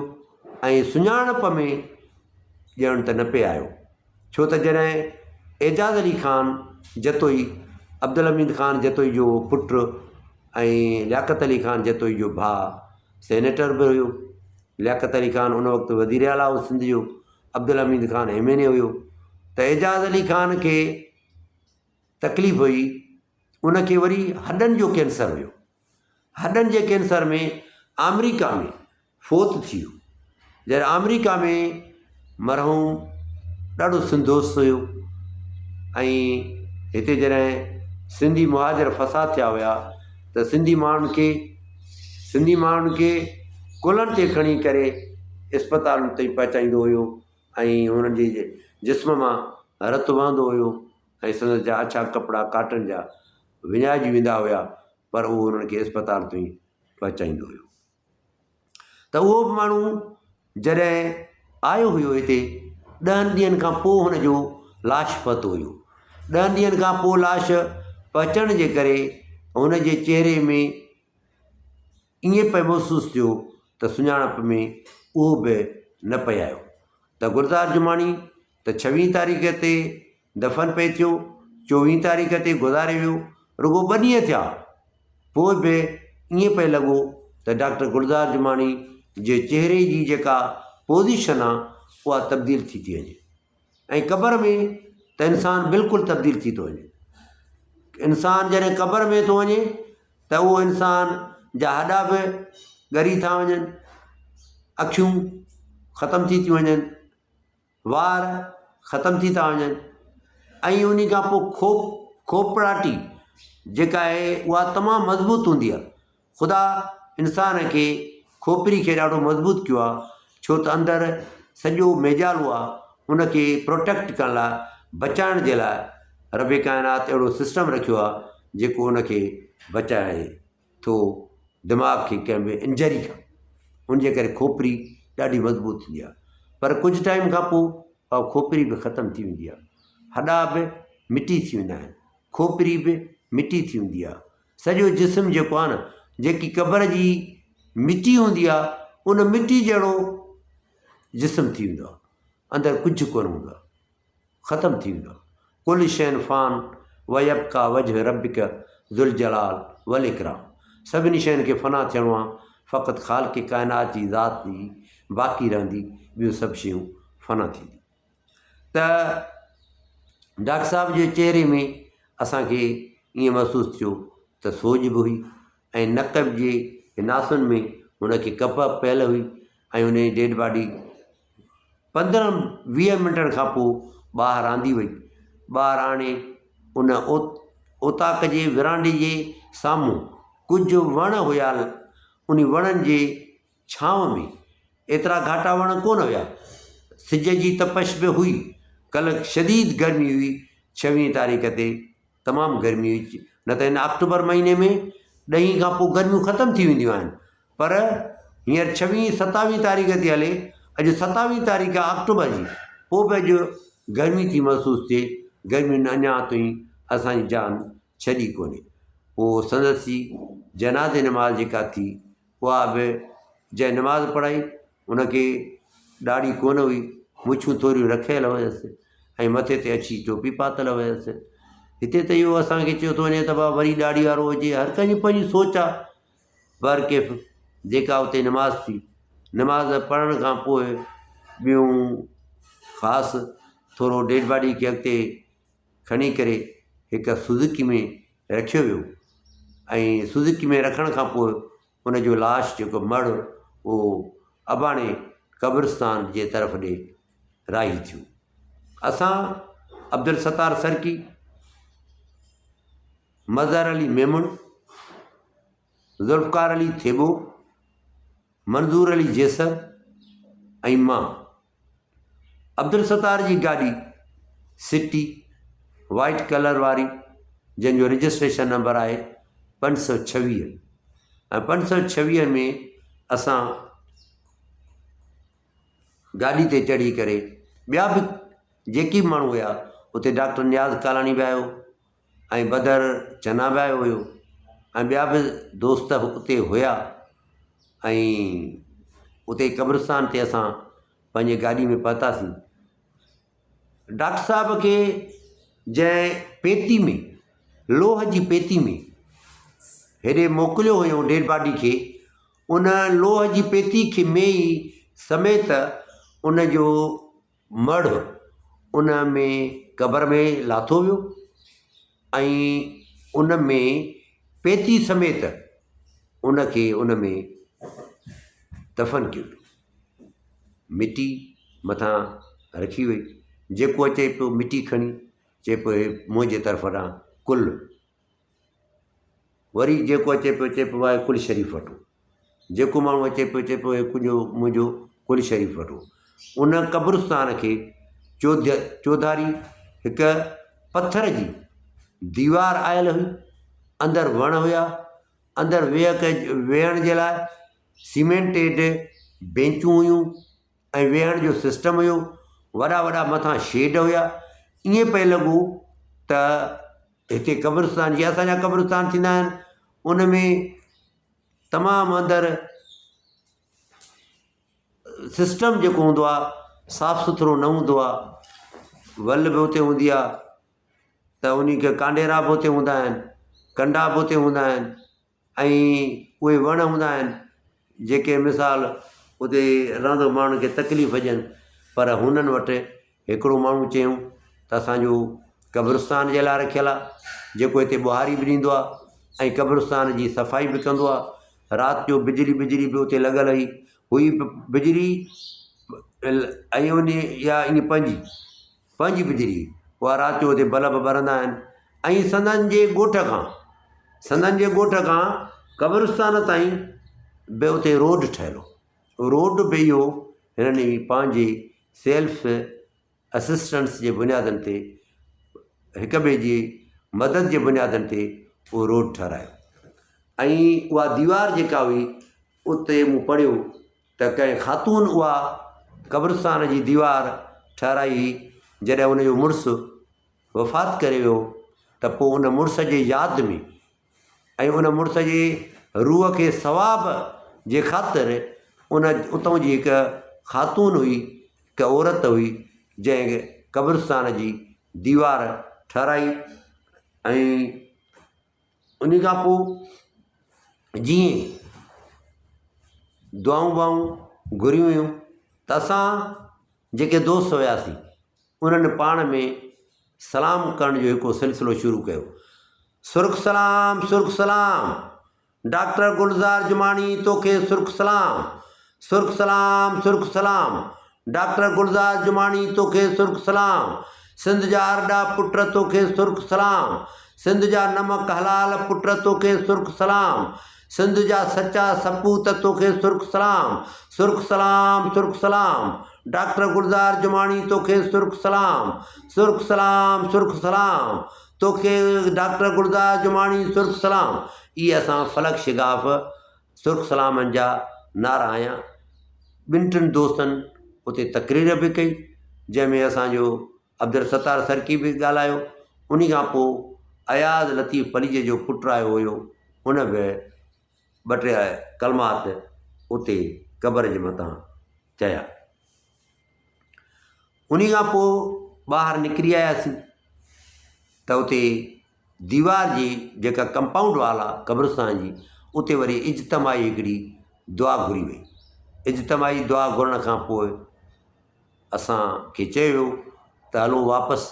۽ سڃاڻپ ۾ ڄڻ ته نه پئي آيو. ڇو ته جڏهن اعجاز علي خان جتوئي عبدالحميد خان جتوئي جو پٽ ۽ لياقت علي خان جتوئي جو ڀاء سينيٽر به هيو لياقت علي خان ان وقت وزير اعليٰ هو سنڌ جو عبدالحميد خان ايم اين اي هيو ته اعجاز علي خان کي تڪليف هئي ان کي وري هڏن جو ڪينسر هيو هڏن جي ڪينسر ۾ آمريڪا ۾ فوت ٿي ويو. جڏهن آمريڪا ۾ مرحوم ڏاڍو سنڌ دوست هيو ۽ هتي جڏهن سنڌي مهاجر فساد ٿيا هيا ته سنڌي ماڻهن کي سنڌي ماڻهن کي ڪلهن تي کڻي ڪري اسپتالن تائين پهچائيندو هيو ۽ هنن جي جسم مان رت وهندو هيو ۽ سندس جا اڇا ڪپڙا ڪاٽن جا وڃائجي ويندا هيا پر اهو انهن کي اسپتال تائين پهچائيندو هيو. ته اهو به ماڻهو جڏهن آيو هيو هتي ڏهن ڏينهن کان پوء هن جو لاش پهتو هيو. ڏهن ڏينهن کان پوء لاش پهچڻ جي ڪري هن جي چهري ۾ ائين پئي محسوس ٿيو ته سڃاڻپ ۾ اهو به نه پئي آيو ته گلزار جماڻي ته ڇويهين تاريخ تي دفن پئي ٿيو، چوويهين تاريخ تي گذاري ويو، رڳو ٻه ڏينهن ٿيا، پوء به ائين پئي لڳو ته ڊاڪٽر گلزار جماڻي جي چهري جي جيڪا پوزيشن آ اها تبديل ٿي ٿي وڃي ۽ قبر ۾ ته انسان بلڪل تبديل ٿي ٿو وڃي. انسان جڏهن قبر ۾ ٿو وڃي ته اهو انسان جا هڏا به ڳري ٿا وڃن، اکيون ختم ٿي ٿيون وڃن، وار ختم ٿي ٿا وڃن ۽ انهي کان پوء کوپ کوپڙاٽي جيڪا آهي اها تمام مضبوط هوندي آهي خدا انسان کي کوپري کي ڏاڍو مضبوط ڪيو آهي ڇو ته اندر سڄو ميڄالو آهي ان کي پروٽيڪٽ ڪرڻ لاء بچائڻ جي لاء رب ڪائنات اهڙو سسٽم رکيو آهي جيڪو ان کي بچائي ٿو دماغ کي ڪنهن به انجري کان ان جي ڪري کوپري ڏاڍي مضبوط ٿيندي آهي پر ڪجهه ٽائيم کان پوء اها کوپري به ختم ٿي ويندي آهي هڏا به مٽي ٿي ويندا آهن کوپري به مٽي ٿي ويندي آهي سڄو جسم جيڪو آهي نه جيڪي قبر جي مٽي هوندي آهي ان مٽي جهڙو جسم ٿي ويندو آهي اندر ڪجهه ڪونه هوندو آهي ختم ٿي ويندو. ڪل شيء فان ويبقيٰ وجه ربڪ ذوالجلال والاڪرام سڀني شين کي فنا ٿيڻو آ فقط خالق ڪائنات جي ذات ئي باقي رهندي ٻيون سڀ شيون فنا ٿينديون. ته ڊاڪٽر صاحب جي چهري ۾ اسان کي ائين محسوس ٿيو ته سوڄ به هئي ۽ نڪ جي ناسن ۾ هن کي ڪپهه پيل هئي ۽ ان جي ڊيڊ باڊي 15 20 منٽن کان پوء ٻاهر آندي وئي. ٻاهر آڻي ان اوطاق جي ورانڊي جي سامهون ڪجهه وڻ هيا انهي وڻن جي ڇانو ۾ ايترا گهاٽا وڻ ڪونه هيا. سج جي تپش به هئي. ڪلهه شديد گرمي هئي ڇويهين تاريخ تي تمام گرمي هئي نه ته هن آڪٽوبر مهيني ۾ ڏهين کان پوء گرميون ختم ٿي وينديون آهن پر هينئر ڇويهين ستاويهين تاريخ ٿي هلي، اڄ ستاويهين تاريخ آهي آڪٽوبر جي، پوء به اڄ گرمي ٿي محسوس ٿئي، گرمين اڃا تائين اسان جي جان ڇڏي ڪونهي. پوء سندس جي جنازي نماز جيڪا ٿي، اها به جنهن نماز پڙهائي، ان کي ڏاڙهي ڪونه هئي، مڇون ٿوريون رکيل هيس ۽ مٿي تي اڇي ٽوپي پاتل هيس. هتي ته اهو اسان کي چيو ٿو وڃي ته بابا وري ڏاڙهي وارو هجي، هر ڪنهن جي پنهنجي سوچ آهي. بهرڪيف جيڪا اتي نماز ٿي، نماز پڙهڻ کان پوء ٻيون خاص ٿورو ڊيڊ باڊي کي اڳتي کڻي ڪري هڪ سوزوڪي ۾ رکيو ويو ۽ سوزوڪي ۾ رکڻ کان پوء ان جو لاش جيڪو مڙهه اهو اباڻي قبرستان جي طرف ڏي راهي ٿيو. اسان عبدالستار سرڪي، مظهر علي ميمڻ، ذوالفقار علي ٿيٻو، منظور علي جيسر ۽ مان. عبدالستار جي گاڏي سٽي وائيٽ ڪلر واري جنهن جو رجسٽريشن نمبر آهي 526 ۽ 526 ۾ اسان گاڏي تي چڙهي ڪري ٻيا به جيڪي به ماڻهو هيا اتي ڊاڪٽر نياز ڪالاڻي به آيو ۽ بدر چنا به آيو هيو ۽ ٻيا به دوست اتي هيا ۽ اتي قبرستان تي اسان پنهنجي گاڏي ۾ پهتاسين. ڊاڪٽر صاحب کي جنهن پيتي ۾ لوهه جي پيتي ۾ هيڏي موڪليو هيو ڊيڊ باڊي کي ان لوهه جي پيتي کي ۾ ئي سميت ان جو مڙهه ان ۾ قبر ۾ لاٿو ويو ۽ ان ۾ پيتي سميت ان کي ان ۾ دفن ڪيو ويو. مٽي مٿان رکي وئي. جيڪو اچي پيو مٽي کڻي چئي پيو هي منهنجي طرف ڏانهن ڪل. وري جيڪو اچي پيو چئي پيو آهي ڪل شريف وٺو. جيڪو ماڻهو اچي پيو چئي پيو هي ڪنهنجو منهنجو ڪل شريف وٺو. ان قبرستان کي چوڌاري هڪ پٿر جي ديوار آيل هئي. اندر وڻ هيا. اندر ويهڪ ويهڻ جي لاء سيمينٽيڊ بينچون هيون ۽ ويهڻ جو سسٽم هيو. وڏا وڏا مٿان شيڊ هيا. ائين پئي لڳو ته هتي قبرستان جيئن اسان جا قبرستان ٿيندا آهن ان ۾ تمام اندر سسٽم جيڪو هوندو آهي صاف سٿرو نه هوندو آهي ول به اتي هوندي آهي ته ان کي ڪانڊيرا به اتي هوندا آهن ڪنڊا به اتي هوندا آهن ۽ اهي وڻ هوندا آهن جيڪي مثال اتي رهندو ماڻهن کي تڪليف ڏين پر هنن وٽ هڪڙو ماڻهو چيائون ته اسانجو قبرستان جي لاء رکيل آهي جيڪو هتي ٻهاري به ڏيندو آهي ۽ قبرستان جي صفائي به ڪندو آهي رات جو بجلي بجلي به اتي لڳل هئي هئي بجلي ۽ ان يا ان پنهنجي پنهنجي بجلي اها رات جو اتي بلب ٻرندا آهن ۽ سندن جي ڳوٺ کان سندن جي ڳوٺ کان قبرستان تائين به اتي روڊ ٺهيل هو روڊ به اهو هنن ئي پنهنجي سيلف اسسٽنس جي بنيادن تي هڪ ٻئي جي مدد جي بنيادن تي اهو روڊ ٺهرايو ۽ اها ديوار جيڪا هئي اتي مون پڙهيو ته ڪنهن خاتون اها قبرستان جي ديوار ٺهرائي هئي، جڏهن ان جو مڙس وفات ڪري ويو ته پوء ان مڙس جي ياد ۾ ۽ ان مڙس جي روح کي ثواب جي خاطر ان اتان جي هڪ خاتون هئي، هڪ عورت هئي، جنهن قبرستان جي ديوار ٺهرائي ۽ ان کان پوء جيئن دعائون وعائون گهريون ويون ته اسان جيڪي دوست هياسين انهن پاڻ ۾ سلام ڪرڻ جو هڪڙو سلسلو شروع ڪيو سرخ سلام سرخ سلام ڊاڪٽر گلزار جماڻي توکي سرخ سلام سرخ سلام سرخ سلام ڊاڪٽر گلزار جماڻي توکي سرخ سلام سنڌ جا ارڏا پٽ توکي سرخ سلام سنڌ جا نمڪ حلال پٽ توکي سرخ سلام سنڌ جا سچا سپوت توکي سرخ سلام سرخ سلام سرخ سلام ڊاڪٽر گلزار جماڻي توکي سرخ سلام سرخ سلام سرخ سلام توکي ڊاڪٽر گلزار جماڻي سرخ سلام اهي اسان فلڪ شگاف سرخ سلامن جا نعرا هنيا. ٻن ٽن دوستن اتي تقرير به ڪئي، جنهن ۾ اسان جو عبدالستار سرڪي به ڳالهايو. انهي کان پوء اياز لطيف پليجي جو پٽ آيو هيو، ان به ٻه ٽي ڪلمات اتي قبر جي مٿان چيا. انهي کان پوء ٻاهر نڪري آياسين ته اتي ديوار جي جيڪا ڪمپائونڊ وال آ قبرستان جي اتي وري اجتماعي هڪڙي دعا گهري وئي. اجتماعي دعا گهرڻ کان پوء اسان کي چيو ويو ته هلو واپس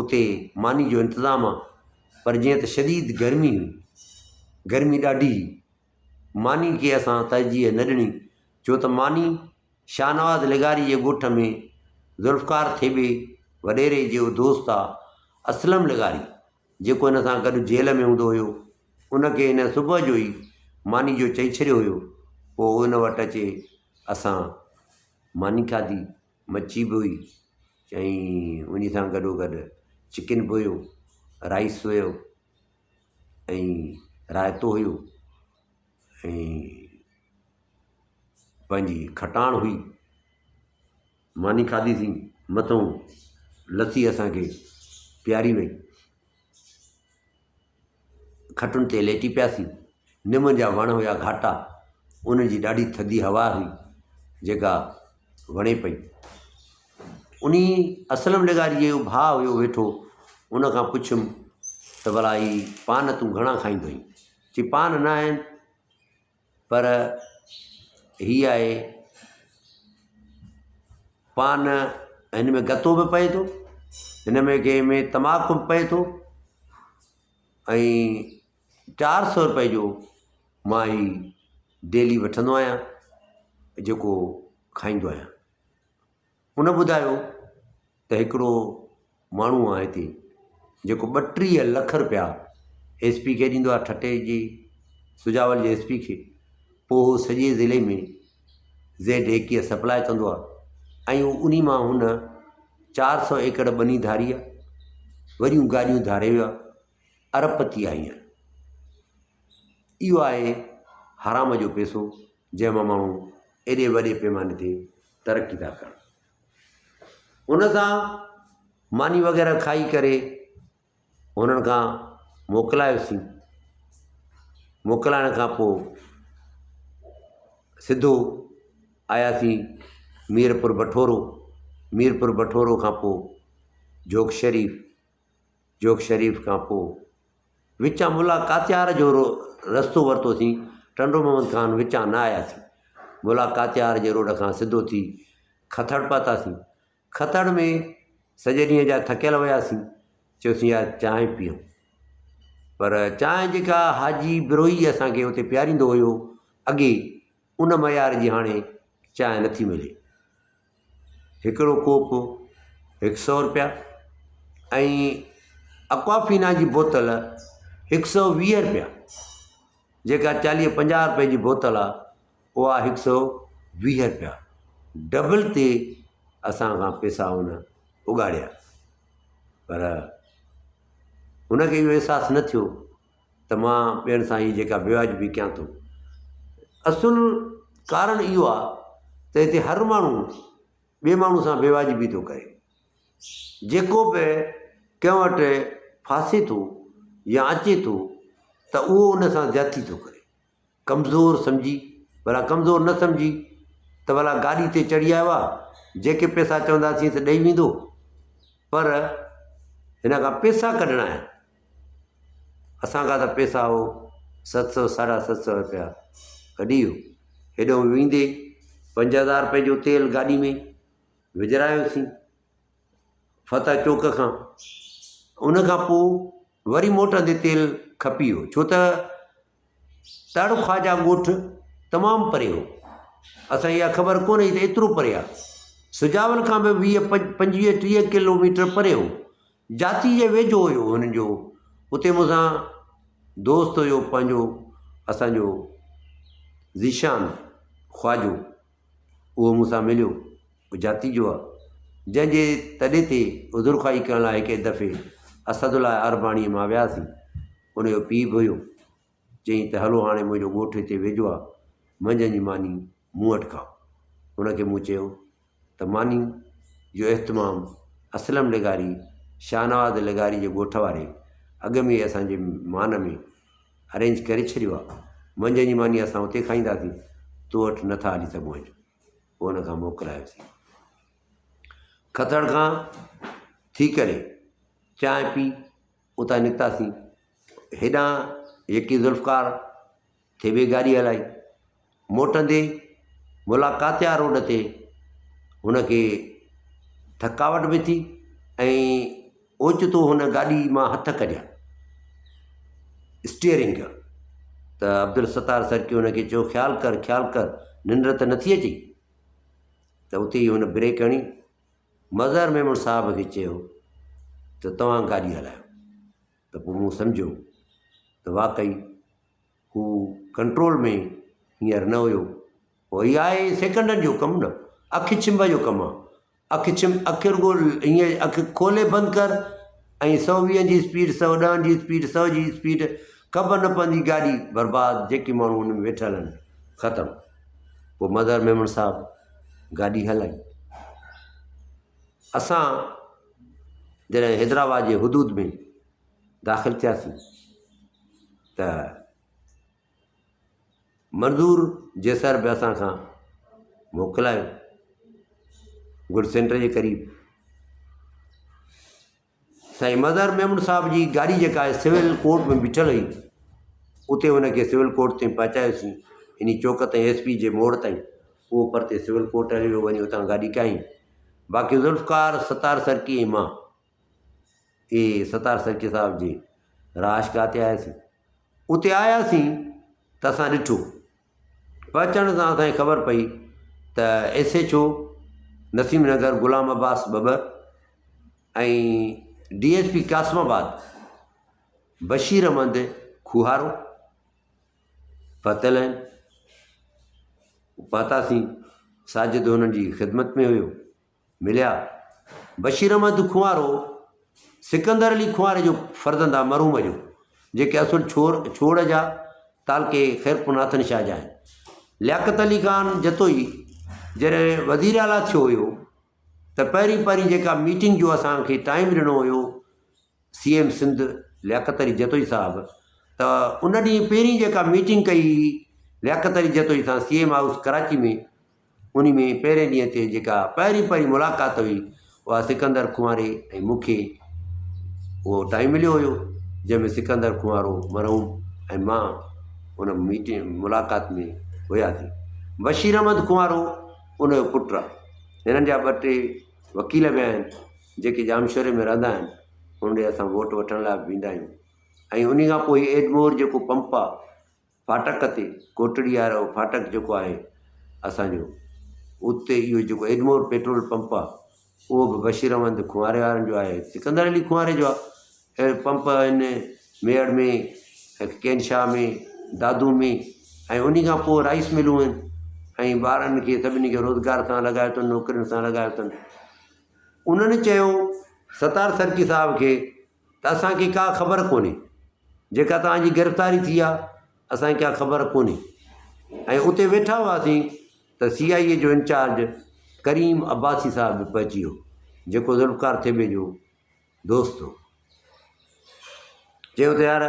اتي ماني جو انتظام آ پر جيئن ته شديد گرمي هئي گرمي ڏاڍي هئي ماني کي اسان ترجيح نه ڏني ڇو ته ماني شاهنواز لغاري جي ڳوٺ ۾ ذوالفقار ٿيٻي وڏيري جو دوست آ اسلم لغاري جيڪو هن سان گڏ جيل ۾ هوندو هيو ان کي هن صبح جو ئي ماني جو چئي ڇڏيو هيو پوء ان وٽ اچي اسان ماني کاڌي مڇي به هئي ۽ ان سان گڏو گڏ چڪن به هيو رائس هيو ۽ رائتو هيو ۽ پنهنجي کٽاڻ هئي. ماني کاڌيسين، مٿئون لسي اسان کي پياري وئي. کٽن تي ليٽي پياسين. نم جا وڻ هيا گهاٽا، انهن جي ڏاڍي ٿڌي هوا هئي، جيڪا وڻي پئي. انهي اسلم لغاري جو ڀاء هيو ويٺو ان کان پڇيم ته ڀلا هي پان تون گهڻا کائيندو آهين؟ چي پان نه آهن پر هي آهي پان هن ۾ گتو به پئي ٿو هن ۾ ڪنهن ۾ تماڪ به پئي ٿو ۽ 400 روپئي جو مان هي ڊيلي وٺندو آهيان جيڪو کائيندو آهيان. هن ٻڌايو ته هڪڙو ماڻهو آهي هتي جيڪو 32 لک رپيا ايس پي کي ڏيندو آهي ٺٽي جي سجاول جي ايس پي کي پوء هو سڄي ضلعي ۾ زيڊ 21 سپلاء ڪندو آهي ۽ انهي مان هن 400 ايڪڙ ٻني ڌاري آهي وڏيون گاڏيون ڌاري ويو آهي ارب پتي آهي هينئر. اهو آهي حرام جو پئسو جنهن مان ماڻهو ايڏي وڏي پيماني تي ترقي ٿا ڪن. ان سان ماني وغيره کائي ڪري هنن کان موڪلايوسين. موڪلائڻ کان پوء سڌو آياسين ميرپور بٺورو. ميرپور بٺورو کان پوء جھوڪ شريف. جھوڪ شريف کان پوء وچان ملا ڪاتيار جو رستو ورتوسين، ٽنڊو محمد خان وچان نه آياسين. ملا ڪاتيار جي روڊ کان سڌو ٿي کٿڙ پهتاسين. کٿڙ ۾ سڄي ڏينهن جا ٿڪيل هياسين، چيوسين يار چانهه پيئون. پر چانهه جيڪا حاجي بروهي اسان کي اتي پياريندو هيو اڳي، ان معيار جي هاڻي چانهه نٿي ملي. هڪڙو ڪوپ هڪ سئو رپيا ۽ اڪوافينا جي بوتل 120 رپيا، جيڪا 40 50 رپئي جي بوتل آهي اها 120 رپيا، ڊبل تي اسان کان پئسا هن اڳاڙيا. پر هن کي اهو احساس نه ٿيو ته مان ٻين سان هي جيڪا بيواجبي ڪيان ٿو. اصل ڪارڻ اهو آهي ته هتي هر ماڻهو ٻئي ماڻهو سان بيواجبي ٿو ڪري. جيڪو به ڪنهن وٽ ڦاسي ٿو يا اچي ٿو ته اهو ان سان زيادتي ٿو ڪري. ڪمزور سمجهي، ڀلا ڪمزور نه سمجهي ته ڀلا گاڏي تي چڙهي آيو آ، جيڪي پئسا چونداسين ته ڏئي ويندو، پر هن کان پئسا ڪڍڻا آهن. اسان کان ته پئسا هو 700 750 رپيا ڪڍي ويو. هيڏو ويندي 5000 رپئي جو تيل گاڏي ۾ وجهرايوسين فتح چوڪ کان. ان کان پوء وري موٽندي تيل کپي ويو، ڇو ته تڙ خواجه ڳوٺ تمام پري هو. اسان کي اها خبر ڪونه هئي ته ايترو پري آهي. سجاول کان به 20 25 30 ڪلو ميٽر پري هو. جاتي جي ويجهو هيو هن جو. اتي مون سان دوست هيو پنهنجو اسان جو ذيشان خواجو، اهو مون سان مليو. اهو جاتي جو آهي. جنهن جي تڏي تي عذرخواهي ڪرڻ لاء هڪ دفعي اسدالله عرباڻيء مان وياسين. ان جو پيء به هيو. چيائين ته هلو هاڻي منهنجو ڳوٺ هتي ويجهو آ، منجهند جي ماني مون وٽ کائو. هن کي مون چيو ته ماني جو اهتمام اسلم لغاري شاهنواز لغاري جي ڳوٺ واري اڳ ۾ ئي اسان جي مان ۾ ارينج ڪري ڇڏيو آ، منجهند جي ماني اسان اتي کائينداسين، تو وٽ نه ٿا هلي سگهون اڄ. پوء هن کان موڪلايوسين. کٿڙ کان ٿي ڪري چانهه پي اتان نڪتاسين. هيڏانهن يڪي ذوالفقار ٿيٻي گاڏي هلائي. موٽندي ملاڪاتيا روڊ تي هن کي ٿڪاوٽ به ٿي ۽ اوچتو هن گاڏي مان هٿ ڪڍيا اسٽيئرنگ جا ته عبدالستار سرڪي هن کي چيو خيال ڪر خيال ڪر ننڊ ته نٿي اچي ته اتي ئي هن بريڪ هڻي مظهر ميمڻ صاحب کي چيو ته توهان گاڏي هلايو ته پوء مون سمجهيو ته واقعي هو ڪنٽرول ۾ هينئر نه هيو. پوء هي آهي سيڪنڊن جو ڪم نه، اک ڇنڀ جو ڪم آهي. اک ڇنڀ، اک رڳو ائين اک کولي بند ڪر ۽ 120 جي اسپيڊ، 110 جي اسپيڊ، 100 جي اسپيڊ، خبر نه پوندي گاڏي برباد، جيڪي ماڻهو ان ۾ ويٺل آهن ختم. پوء مظهر ميمڻ صاحب گاڏي هلائي. اسان جڏهن حيدرآباد جي حدود ۾ داخل ٿياسين ته منظور جيسر به اسان کان موڪلايو گڊ سينٽر جي قريب. سائين مظهر ميمڻ صاحب جي گاڏي جيڪا آهي سول ڪورٽ ۾ بيٺل هئي اتي ان کي سول ڪورٽ تائين پهچايوسين انهي چوڪ تائين ايس پي جي موڙ تائين اهو پرتي سول ڪورٽ هليو ويو وڃي اتان گاڏي ڪيائين باقي ذوالفقار ستار سرڪي ۽ مان اهي ستار سرڪي صاحب جي رهائش گاهه تي آياسين اتي آياسين ته اسان ڏٺو پهچڻ سان اسان کي خبر پئي ته S H O Naseem Nagar Ghulam Abbas Babbar ۽ D S P Qasimabad Bashir Ahmed Koharo پهتل آهن. پهتاسين ساجد هنن جي خدمت ۾ هيو. مليا. بشير احمد کنوارو سڪندر علي کنواري جو فرزند آ مرحوم جو، جيڪي اصل ڇور ڇوڙ جا تعلقي خيرپور ناٿن شاهه جا آهن. لياقت علي خان جتوئي جڏهن وزير اعليٰ ٿيو هيو ته پهرين پهرين جيڪا ميٽنگ جو اسان کي ٽائيم ڏنو هيو سي ايم سنڌ لياقت علي جتوئي صاحب ته ان ڏينهن پهرين جيڪا ميٽنگ ڪئي هئي لياقت علي جتوئي سان سي ايم هائوس ڪراچي ۾ ان ۾ پهرين ڏينهن تي جيڪا پهرين پهرين ملاقات هئي اها سڪندر کنواري ۽ مون کي اهو ٽائيم مليو هيو جنهن ۾ سڪندر کنوارو مرحوم ۽ مان ان ميٽنگ ملاقات ۾ هياسين بشير احمد کنوارو ان جو پٽ آهي هنن جا ٻه ٽي وڪيل به آهن جيڪي ڄامشوري ۾ رهندا آهن انهن ڏي اسان ووٽ وٺڻ لاء به ويندا آهيون ۽ انهي کان پوء هي ايڊمور جيڪو پمپ آهي ڦاٽڪ تي ڪوٽڙي وارو ڦاٽڪ جيڪو آهي اسانجو اتي اهو جيڪو ايڊمور پيٽرول پمپ آهي اهو به بشير احمد کنواري وارن جو آهي سڪندر علي کنواري جو آهي اهڙي پمپ آهن ميهڙ ۾ ۽ ڪين شاهه ۾ دادو ۾ ۽ انهي کان پوء رائس ملون آهن ۽ ٻارن کي سڀني کي روزگار سان لڳايو اٿن نوڪرين سان لڳايو اٿن انهن چيو ستار سرڪي صاحب کي ته اسان کي ڪا خبر ڪونهي جيڪا توهان جي گرفتاري ٿي آهي اسان کي ڪا خبر ڪونهي ۽ اتي ويٺا هئاسين ته سي آء اي جو انچارج ڪريم عباسي صاحب به پهچي ويو جيڪو ذوالفقار ٿيٻي جو دوست هو چيو ته يار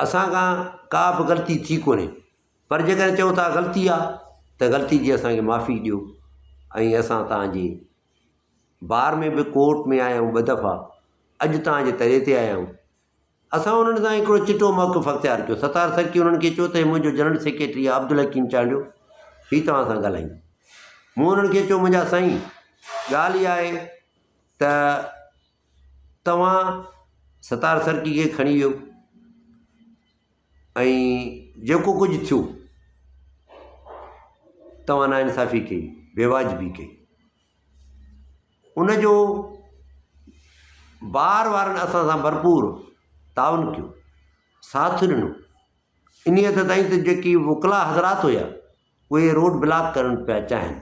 اسان کان ڪا به غلطي ٿي ڪونهي پر جيڪڏهن چئو ٿا غلطي آ ته غلطي جي اسان کي معافي ڏيو ۽ اسان توهان جي بار ۾ به ڪورٽ ۾ آيا آهيون ٻه دفعا اڄ توهان جي تري تي آيا آهيون اسان انهن سان هڪڙو چٽو موقف اختيار ڪيو ستار سرڪي انهن کي چيو ته هي منهنجو جنرل سيڪريٽري آهي عبدالحڪيم چانڊيو هي توهان سان ڳالهائيندو مون انهن کي چيو منهنجا سائين ڳالهه اها آهي ته توهان ستار سرڪي کي کڻي ويو ۽ جيڪو ڪجهه ٿيو توهان ناانصافي ڪئي بيواجبي ڪئي ان جو بار وارن اسان سان ڀرپور تعاون ڪيو ساٿ ڏنو انهي حد تائين ته جيڪي وڪلا حضرات هيا اهي روڊ بلاڪ ڪرڻ پيا چاهين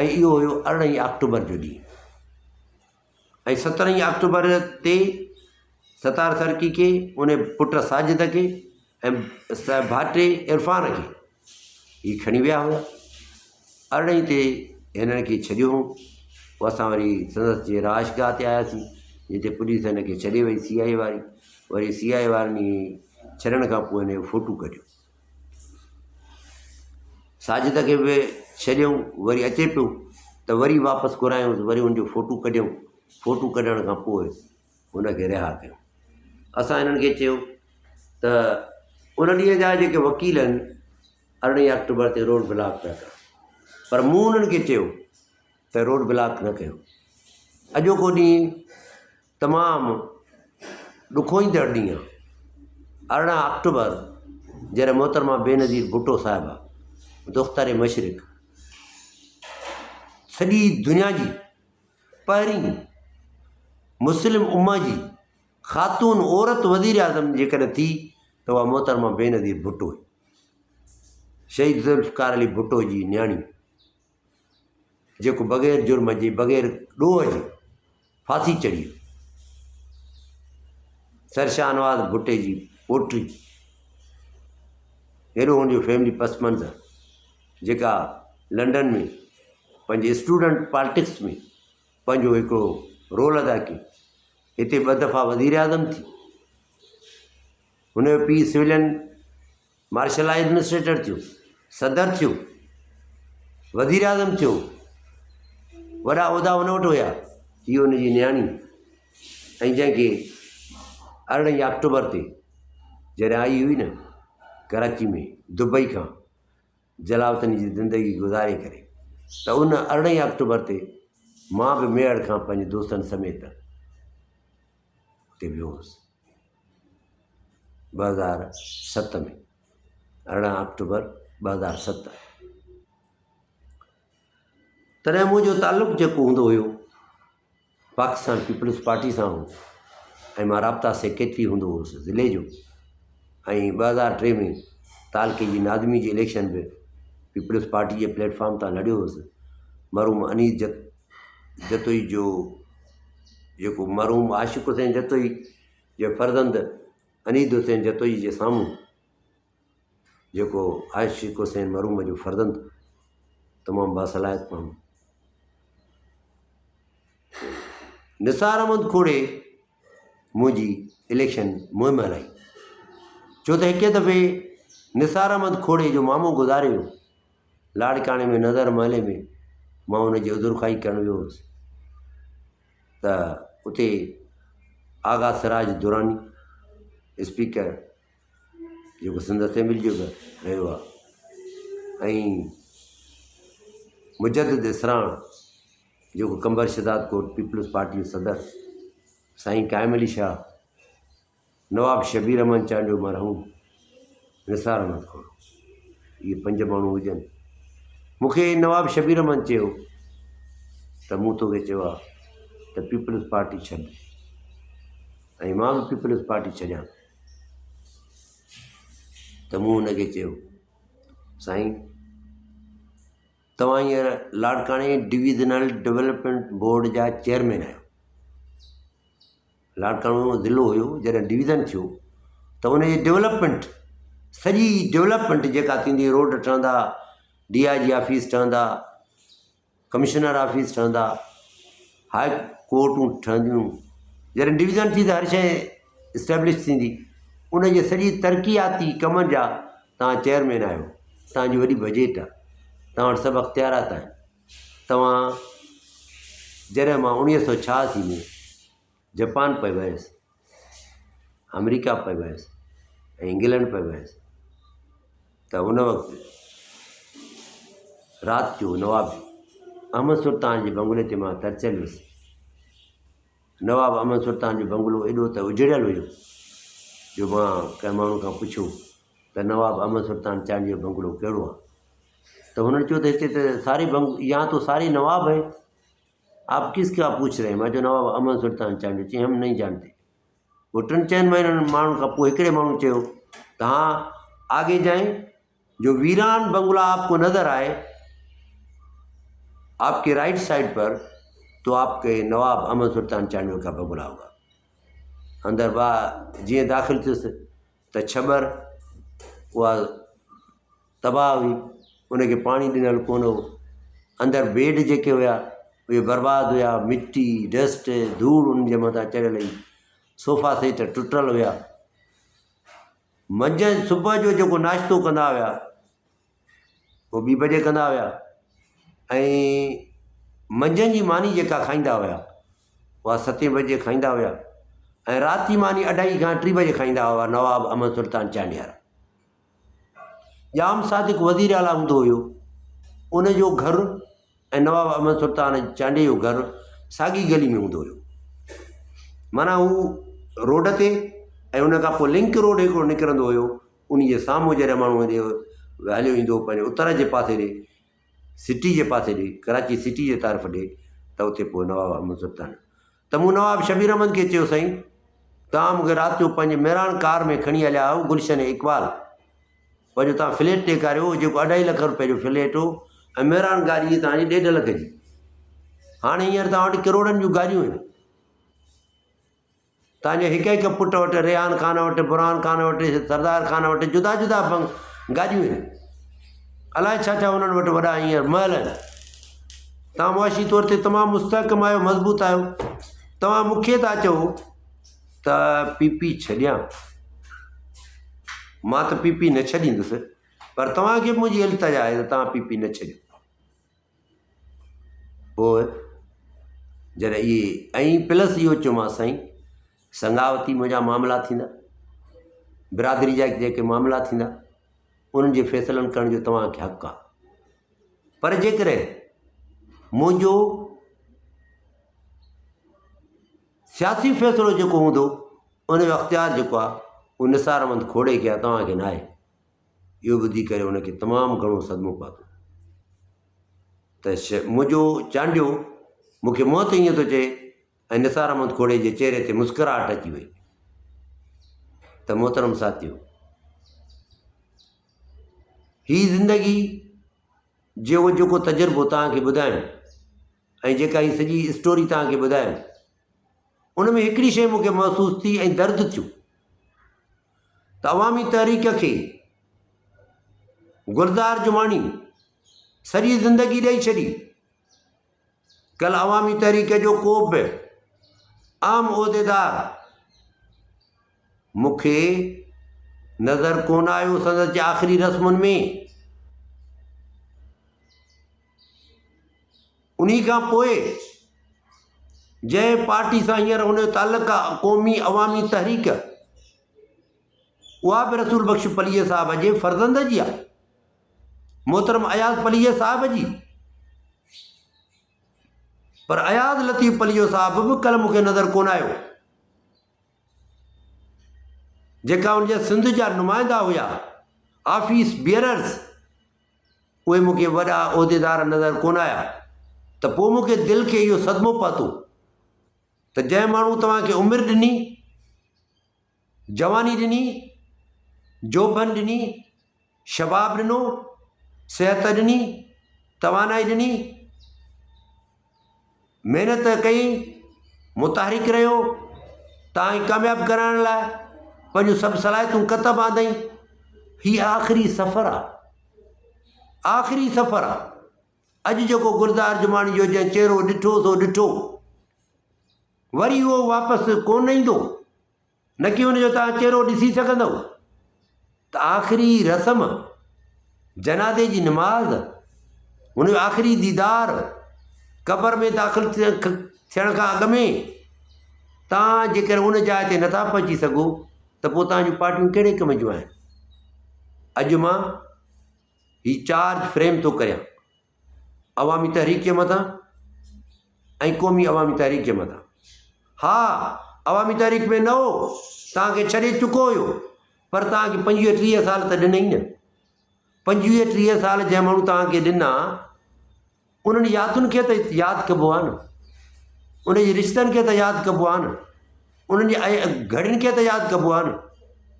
۽ اهو هيو ارڙهين آڪٽوبر جو ڏينهن ۽ سترهين آڪٽوبر تي ستار سرڪي کي ان پٽ ساجد کي ۽ ڀائٽي عرفان کي هي کڻي ويا هئا ارڙهين تي هنن کي ڇڏيو هو پوء اسان وري سندس جي رهائش گاهه تي آياسين جتي پوليس هن کي ڇڏي وئي سي آء اي واري وري سي آء اي وارن ڇڏڻ کان پوء هن جو فوٽو ڪڍيو ساجد کي به ڇڏيئون وري اچي پيو ته وري واپس گهرايائونس وري ان جو فوٽو ڪڍيئون فوٽو ڪڍڻ کان پوء هن کي رها ڪيو اسان هنن کي چيو ته ان ڏينهن جا جيڪي وڪيل آهن ارڙهين آڪٽوبر تي روڊ بلاڪ پيا ڪن پر مون انهن کي چيو ته روڊ بلاڪ نه ڪيو اڄوڪو ڏينهن تمام ڏکوئيندڙ ڏينهن آ. 18 آڪٽوبر جڏهن محترمه بينظير ڀٽو صاحبه دختر مشرق سڄي دنيا جي پهرين مسلم امه جي خاتون عورت وزيراعظم جيڪڏهن ٿي ته اها محترمه بينظير ڀٽو هئي. شهيد ذوالفقار علي ڀٽو جي نياڻي. جيڪو بغير جرم جي بغير ڏوهه جي ڦاسي چڙهي ويو. سر شاهنواز ڀٽي جي پوٽي هيڏو هن جو فيملي پس منظر جيڪا لنڊن ۾ پنهنجي اسٽوڊنٽ پالٽڪس ۾ پنهنجو هڪڙو رول ادا ڪيو هتي ٻه دفعا وزير اعظم ٿي هن جو پيء سولين مارشل لا ايڊمنسٽريٽر ٿيو، صدر ٿيو، وزيراعظم ٿيو، وڏا عهدا هن وٽ هيا، هي هن جي نياڻي ۽ جنهن کي 18 آڪٽوبر تي جڏهن آئي هئي نه ڪراچي ۾ دبئي کان جلاوطني جي زندگي گذاري ڪري ته ان 18 آڪٽوبر تي مان به ميهڙ کان پنهنجي دوستن سميت اتي ويو هوس 2007 ۾ 18 آڪٽوبر 2007 تڏهن منهنجو تعلق جيڪو هوندو هيو پاڪستان پيپلز پارٽي سان هو ۽ مان رابطا سيڪريٽري هوندو هوس ضلعي جو ۽ 2003 ۾ تعلقي جي ناظمي جي اليڪشن به پيپلز پارٽي جي پليٽ فارم تان لڙيو هوس. مرحوم انيس جت جتوئي جو جيڪو مرحوم عاشق حسين جتوئي جي فرزند انيس حسين جتوئي جي سامهون جيڪو عاشق حسين مرحوم جو فرزند تمام باصلاحيت ماڻهو نثار احمد کوڙي منهنجي اليڪشن مهم هلائي ڇو ته هڪ دفعي نثار احمد کوڙي جو مامو گذاري ويو لاڙڪاڻي ۾ نظر محلي ۾ مان ان جي عذرخواهي ڪرڻ ويو هوس ته اتي آغا سراج دراني اسپيڪر جيڪو سنڌ اسيمبلي جو به رهيو آهي ۽ مجدد اسراڻ جيڪو قمبر شهداد ڪوٽ پيپلز پارٽي جو صدر سائين قائم علي شاهه نواب شبير احمد چانڊيو مرحوم نثار احمد کوڙو اهي پنج ماڻهو هجن مون کي نواب شبير احمد چيو ته مون توکي چيو آهي ته پيپلز پارٽي ڇڏ ۽ مان به پيپلز پارٽي ڇڏيان ته مون هن کي چيو سائين توهان هينئر لاڙڪاڻي ڊويزنل ڊولپمينٽ بورڊ جا چيئرمين آهيو. لاڙڪاڻو ضلعو هيو جڏهن ڊويزن ٿيو ته ان جي ڊولپمينٽ سڄي ڊولپمينٽ جيڪا ٿيندي روڊ ٺهندا ڊي I جي آفيس ٺهندا ڪمشنر آفيس ٺهندا، هاء ڪورٽون ٺهنديون، جڏهن ڊويزن ٿي ته هر شيء اسٽيبلش ٿيندي، ان جي سڄي ترقياتي ڪمن جا توهان چيئرمين آهيو، توهان جي وڏي بجيٽ آهي، توهان وٽ سڀ اختيارات آهن، توهان جڏهن مان 1986 ۾ جپان پئي ويس، آمريڪا پئي ويس ۽ انگلينڊ پئي ويس ته ان وقت رات جو نواب احمد سلطان جي بنگلي تي مان ترسيل هيس. نواب احمد سلطان جو بنگلو ايڏو ته اجڙيل هيو جو مان ڪنهن ماڻهو کان پڇيو ته نواب احمد سلطان چانڊيي جو بنگلو ڪهڙو آهي؟ ته هنن چيو ته هتي ته ساري بنگ يهان تو ساري نواب هين. آپ ڪس ڪا پوڇ رهي هين؟ مان چيو نواب احمد سلطان چانڊيو. چيائين هم نهين جانتي. پوء ٽن چئن مهينن ماڻهن کان پوء هڪڙي ماڻهو چيو ته هان آگي جائين جو ويران بنگلا آپ ڪو نظر آئي آپ ڪي رائٽ سائيڊ پر تو آپ ڪي نواب احمد سلطان چانڊيو ڪا بنگلا هوگا. اندر با جيئن داخل ٿيس ته ڇٻر اها تباهه هئي، ان کي پاڻي ڏنل ڪونه هو، اندر بيڊ جيڪي هيا اهي برباد هيا، مٽي، ڊسٽ، ڌوڙ انهن جي مٿان چڙهيل هئي، صوفا سيٽ ٽٽل هيا. منجهند صبح جو جيڪو ناشتو ڪندا هيا اهو ٻي بجي ڪندا هيا ۽ منجهند جي ماني جيڪا کائيندا هيا اها ستين بجي کائيندا هيا ۽ رات جي ماني اڍائي کان ٽي بجي کائيندا هئا نواب احمد سلطان چانڊيارا. ڄام صادق وزير اعليٰ هوندو هيو، ان جو گهر ۽ نواب احمد سلطان چانڊيي جو گهر ساڳي گلي ۾ هوندو هيو. معنيٰ هو روڊ تي ۽ ان کان پوء لنڪ روڊ هڪڙو نڪرندو هيو، ان جي سامهون جڏهن ماڻهو هيڏي هليو ايندو هو پنهنجي اتر جي پاسي ڏي، سٽي جي پاسي ڏي، ڪراچي سٽي جي طرف ڏي ته اتي پوء نواب احمد سلطان ته مون نواب شبير احمد کي چيو سائين توهان مون کي رات جو پنهنجي مهراڻ ڪار ۾ کڻي هليا آهيو گلشن اقبال پنهنجو توهان فليٽ ڏيکاريو جيڪو اڍائي لک روپئي جو فليٽ هو ۽ مهراڻ گاڏي توهان جي ڏيڍ لک جي هاڻي هينئر توهان وٽ ڪروڙن جون گاڏيون آهن توهان جي هڪ هڪ پٽ وٽ ريحان خان وٽ برهان خان وٽ سردار خان وٽ جدا جدا گاڏيون آهن الائي ڇا ڇا انهن وٽ وڏا هينئر محل آهن. توهان معاشي طور تي تمام مستحڪم آهيو، مضبوط آهيو. توهان مون کي ٿا چئو ته پي پي ڇڏيان. مان ته پي پي نه ڇڏيندس پر توهان کي به منهنجي التجا آهي ته توهان پي پي نه ڇڏيو. پوء جڏهن اهي ۽ پلس اهو چيومانس سائين. سنگاوتي منهنجا معاملا ٿيندا، برادري جا جيڪي معاملا ٿيندا، انهن جي فيصلن ڪرڻ جو توهان کي حق آهي. پر جيڪڏهن منهنجو سياسي فيصلو جيڪو هوندو، ان جو اختيار جيڪو آهي، اهو نثار احمد کوڙي کي آهي، توهان کي ناهي. اهو ٻڌي ڪري هن کي تمام گهڻو صدمو پاتو ته منهنجو چانڊيو مون کي منهن تي ائين ٿو چئي ۽ نثار احمد کوڙي جي چهري تي مسڪراهٽ اچي وئي ته محترم ساٿيو هي زندگي جو جيڪو تجربو توهان کي ٻڌايم ۽ جيڪا هي سڄي اسٽوري توهان کي ٻڌايم ان ۾ هڪڙي شيء مون کي محسوس ٿي ۽ درد ٿيو ته عوامي تحريڪ کي گلزار جماڻي سڄي زندگي ڏئي ڇڏي ڪلهه عوامي تحريڪ جو ڪو به عام عهديدار مون کي نظر ڪونه آيو سندس جي آخري رسمن ۾. انهي کان پوء جنهن پارٽي سان هينئر هن جو تعلق آ قومي عوامي تحريڪ اها به رسول بخش پليجي صاحب جي فرزند جي آ محترم اياز پليجي صاحب جي پر اياز لطيف پليجو صاحب به ڪلهه مون کي نظر ڪونه آيو. جيڪا ان جا سنڌ جا نمائندا هيا، آفيس بيئررز، اهي مون کي وڏا عهديدار نظر ڪونه آيا ته پوء مون کي دل کي اهو صدمو پهتو ته جنهن ماڻهو توهان کي عمر ڏني، جواني ڏني، جوڀن ڏني، شباب ڏنو، صحت ڏني، توانائي ڏني، محنت ڪئي، متحرڪ رهيو، تان ڪامياب ڪرائڻ لاء پنهنجون سڀ صلاحيتون ڪتب آندائين. هي آخري سفر آ. آخري سفر آ. اڄ جيڪو گلزار جماڻي جو جنهن چهرو ڏٺو سو ڏٺو. وري اهو واپس ڪونه ايندو. نه ڪي ان جو توهان چهرو ڏسي سگهندؤ ته آخري رسم جنازي جي نماز ان جو آخري ديدار قبر ۾ داخل ٿيڻ کان اڳ ۾ توهان جيڪڏهن ان جاء تي نٿا پهچي سگهو ته پوء توهان جون پارٽيون ڪهڙي ڪم جون آهن؟ اڄ مان هي چارج فريم ٿو ڪريان عوامي تحريڪ جي مٿان ۽ قومي عوامي تحريڪ جي مٿان. ها عوامي تحريڪ ۾ نه هو، توهان کي ڇڏي چڪو هيو، پر توهان کي 25 30 سال ته ڏنئي نه. 25 30 سال جنهن ماڻهو توهان کي ڏنا، انهن يادن کي ته ياد ڪبو آهي نه، ان جي رشتن کي ته ياد ڪبو آهي نه، انهن جي گهڙين کي ته ياد ڪبو آهي نه،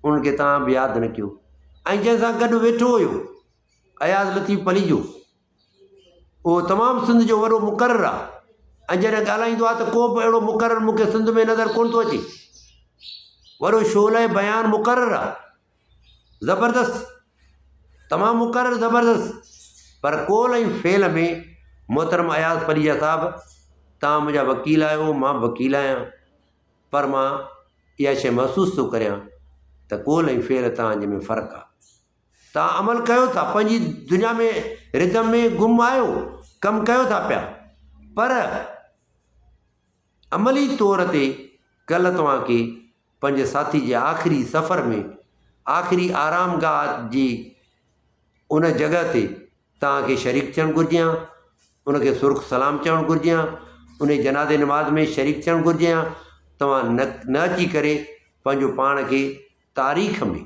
انهن کي توهان به ياد نه ڪيو ۽ جنهن سان گڏ ويٺو هيو اياز لطيف پليجو اهو تمام سنڌ جو وڏو مقرر آهي ۽ جڏهن ڳالهائيندو آهي ته ڪو به اهڙو مقرر مون کي سنڌ ۾ نظر ڪونه ٿو اچي. وڏو شعله بيان مقرر آهي، زبردست، تمام مقرر زبردست، پر قول ۽ فعل ۾ محترم اياز پليجا صاحب توهان منهنجا وڪيل آهيو، مان به وڪيل آهيان، پر مان اها شيء محسوس ٿو ڪريان ته قول ۽ فعل توهان جي ۾ فرق آهي. توهان عمل ڪيو ٿا، پنهنجي دنيا ۾ ردم ۾ گم آهيو، ڪم ڪيو ٿا پيا، پر عملي طور تي ڪلهه توهان کي پنهنجي ساٿي جي آخري سفر ۾ آخري آرام گاهه جي ان جڳهه تي توهان کي شريڪ ٿيڻ گهرجي ها، ان کي سرخ سلام چوڻ گهرجي ها، ان جي جنازي نماز ۾ شريڪ ٿيڻ گهرجي ها، توهان نه اچي ڪري پنهنجو پاڻ کي تاريخ ۾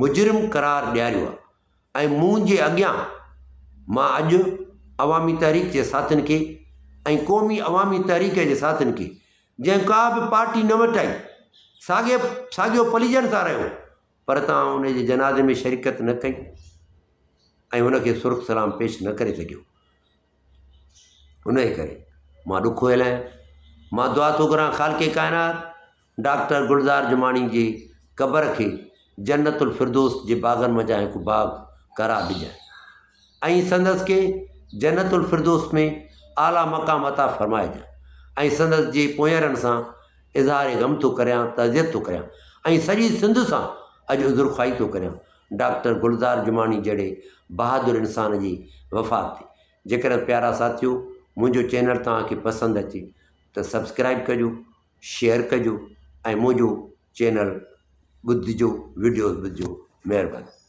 مجرم قرار ڏياريو آهي ۽ مون جي اڳيان مان اڄ عوامي تحريڪ جي ساٿين کي ۽ قومي عوامي تحريڪ جي ساٿين کي جنهن ڪا به پارٽي نه وٽائي ساڳي ساڳيو پليجن سان رهيو پر توهان ان جي جنازي ۾ شرڪت نه ڪئي ۽ ان کي سرخ سلام پيش نه ڪري سگهيو انهيء ڪري مان ڏکويل آهيان. مان دعا ٿو گهران خالق ڪائنات ڊاڪٽر گلزار جماڻي جي قبر کي جنت الفردوس جي باغن منجهان هڪ باغ قرار ڏجانء ۽ سندس کي جنت الفردوس ۾ اعليٰ مقام عطا فرمائجانء ۽ سندس جي پوئينرن سان اظهار غم ٿو ڪريان تعزيت ٿو ڪريان ۽ سڄي سنڌ سان اڄ عذرخواهي ٿو ڪريان ڊاڪٽر گلزار جماڻي جهڙي بهادر انسان جي وفات تي. جيڪڏهن پيارا ساٿيو منهنجو چينل توهان کي پسند اچي ته سبسڪرائب ڪجو، شيئر ڪجو ۽ منهنجو چينل ٻڌجو وڊيوز ٻڌجو مهرباني.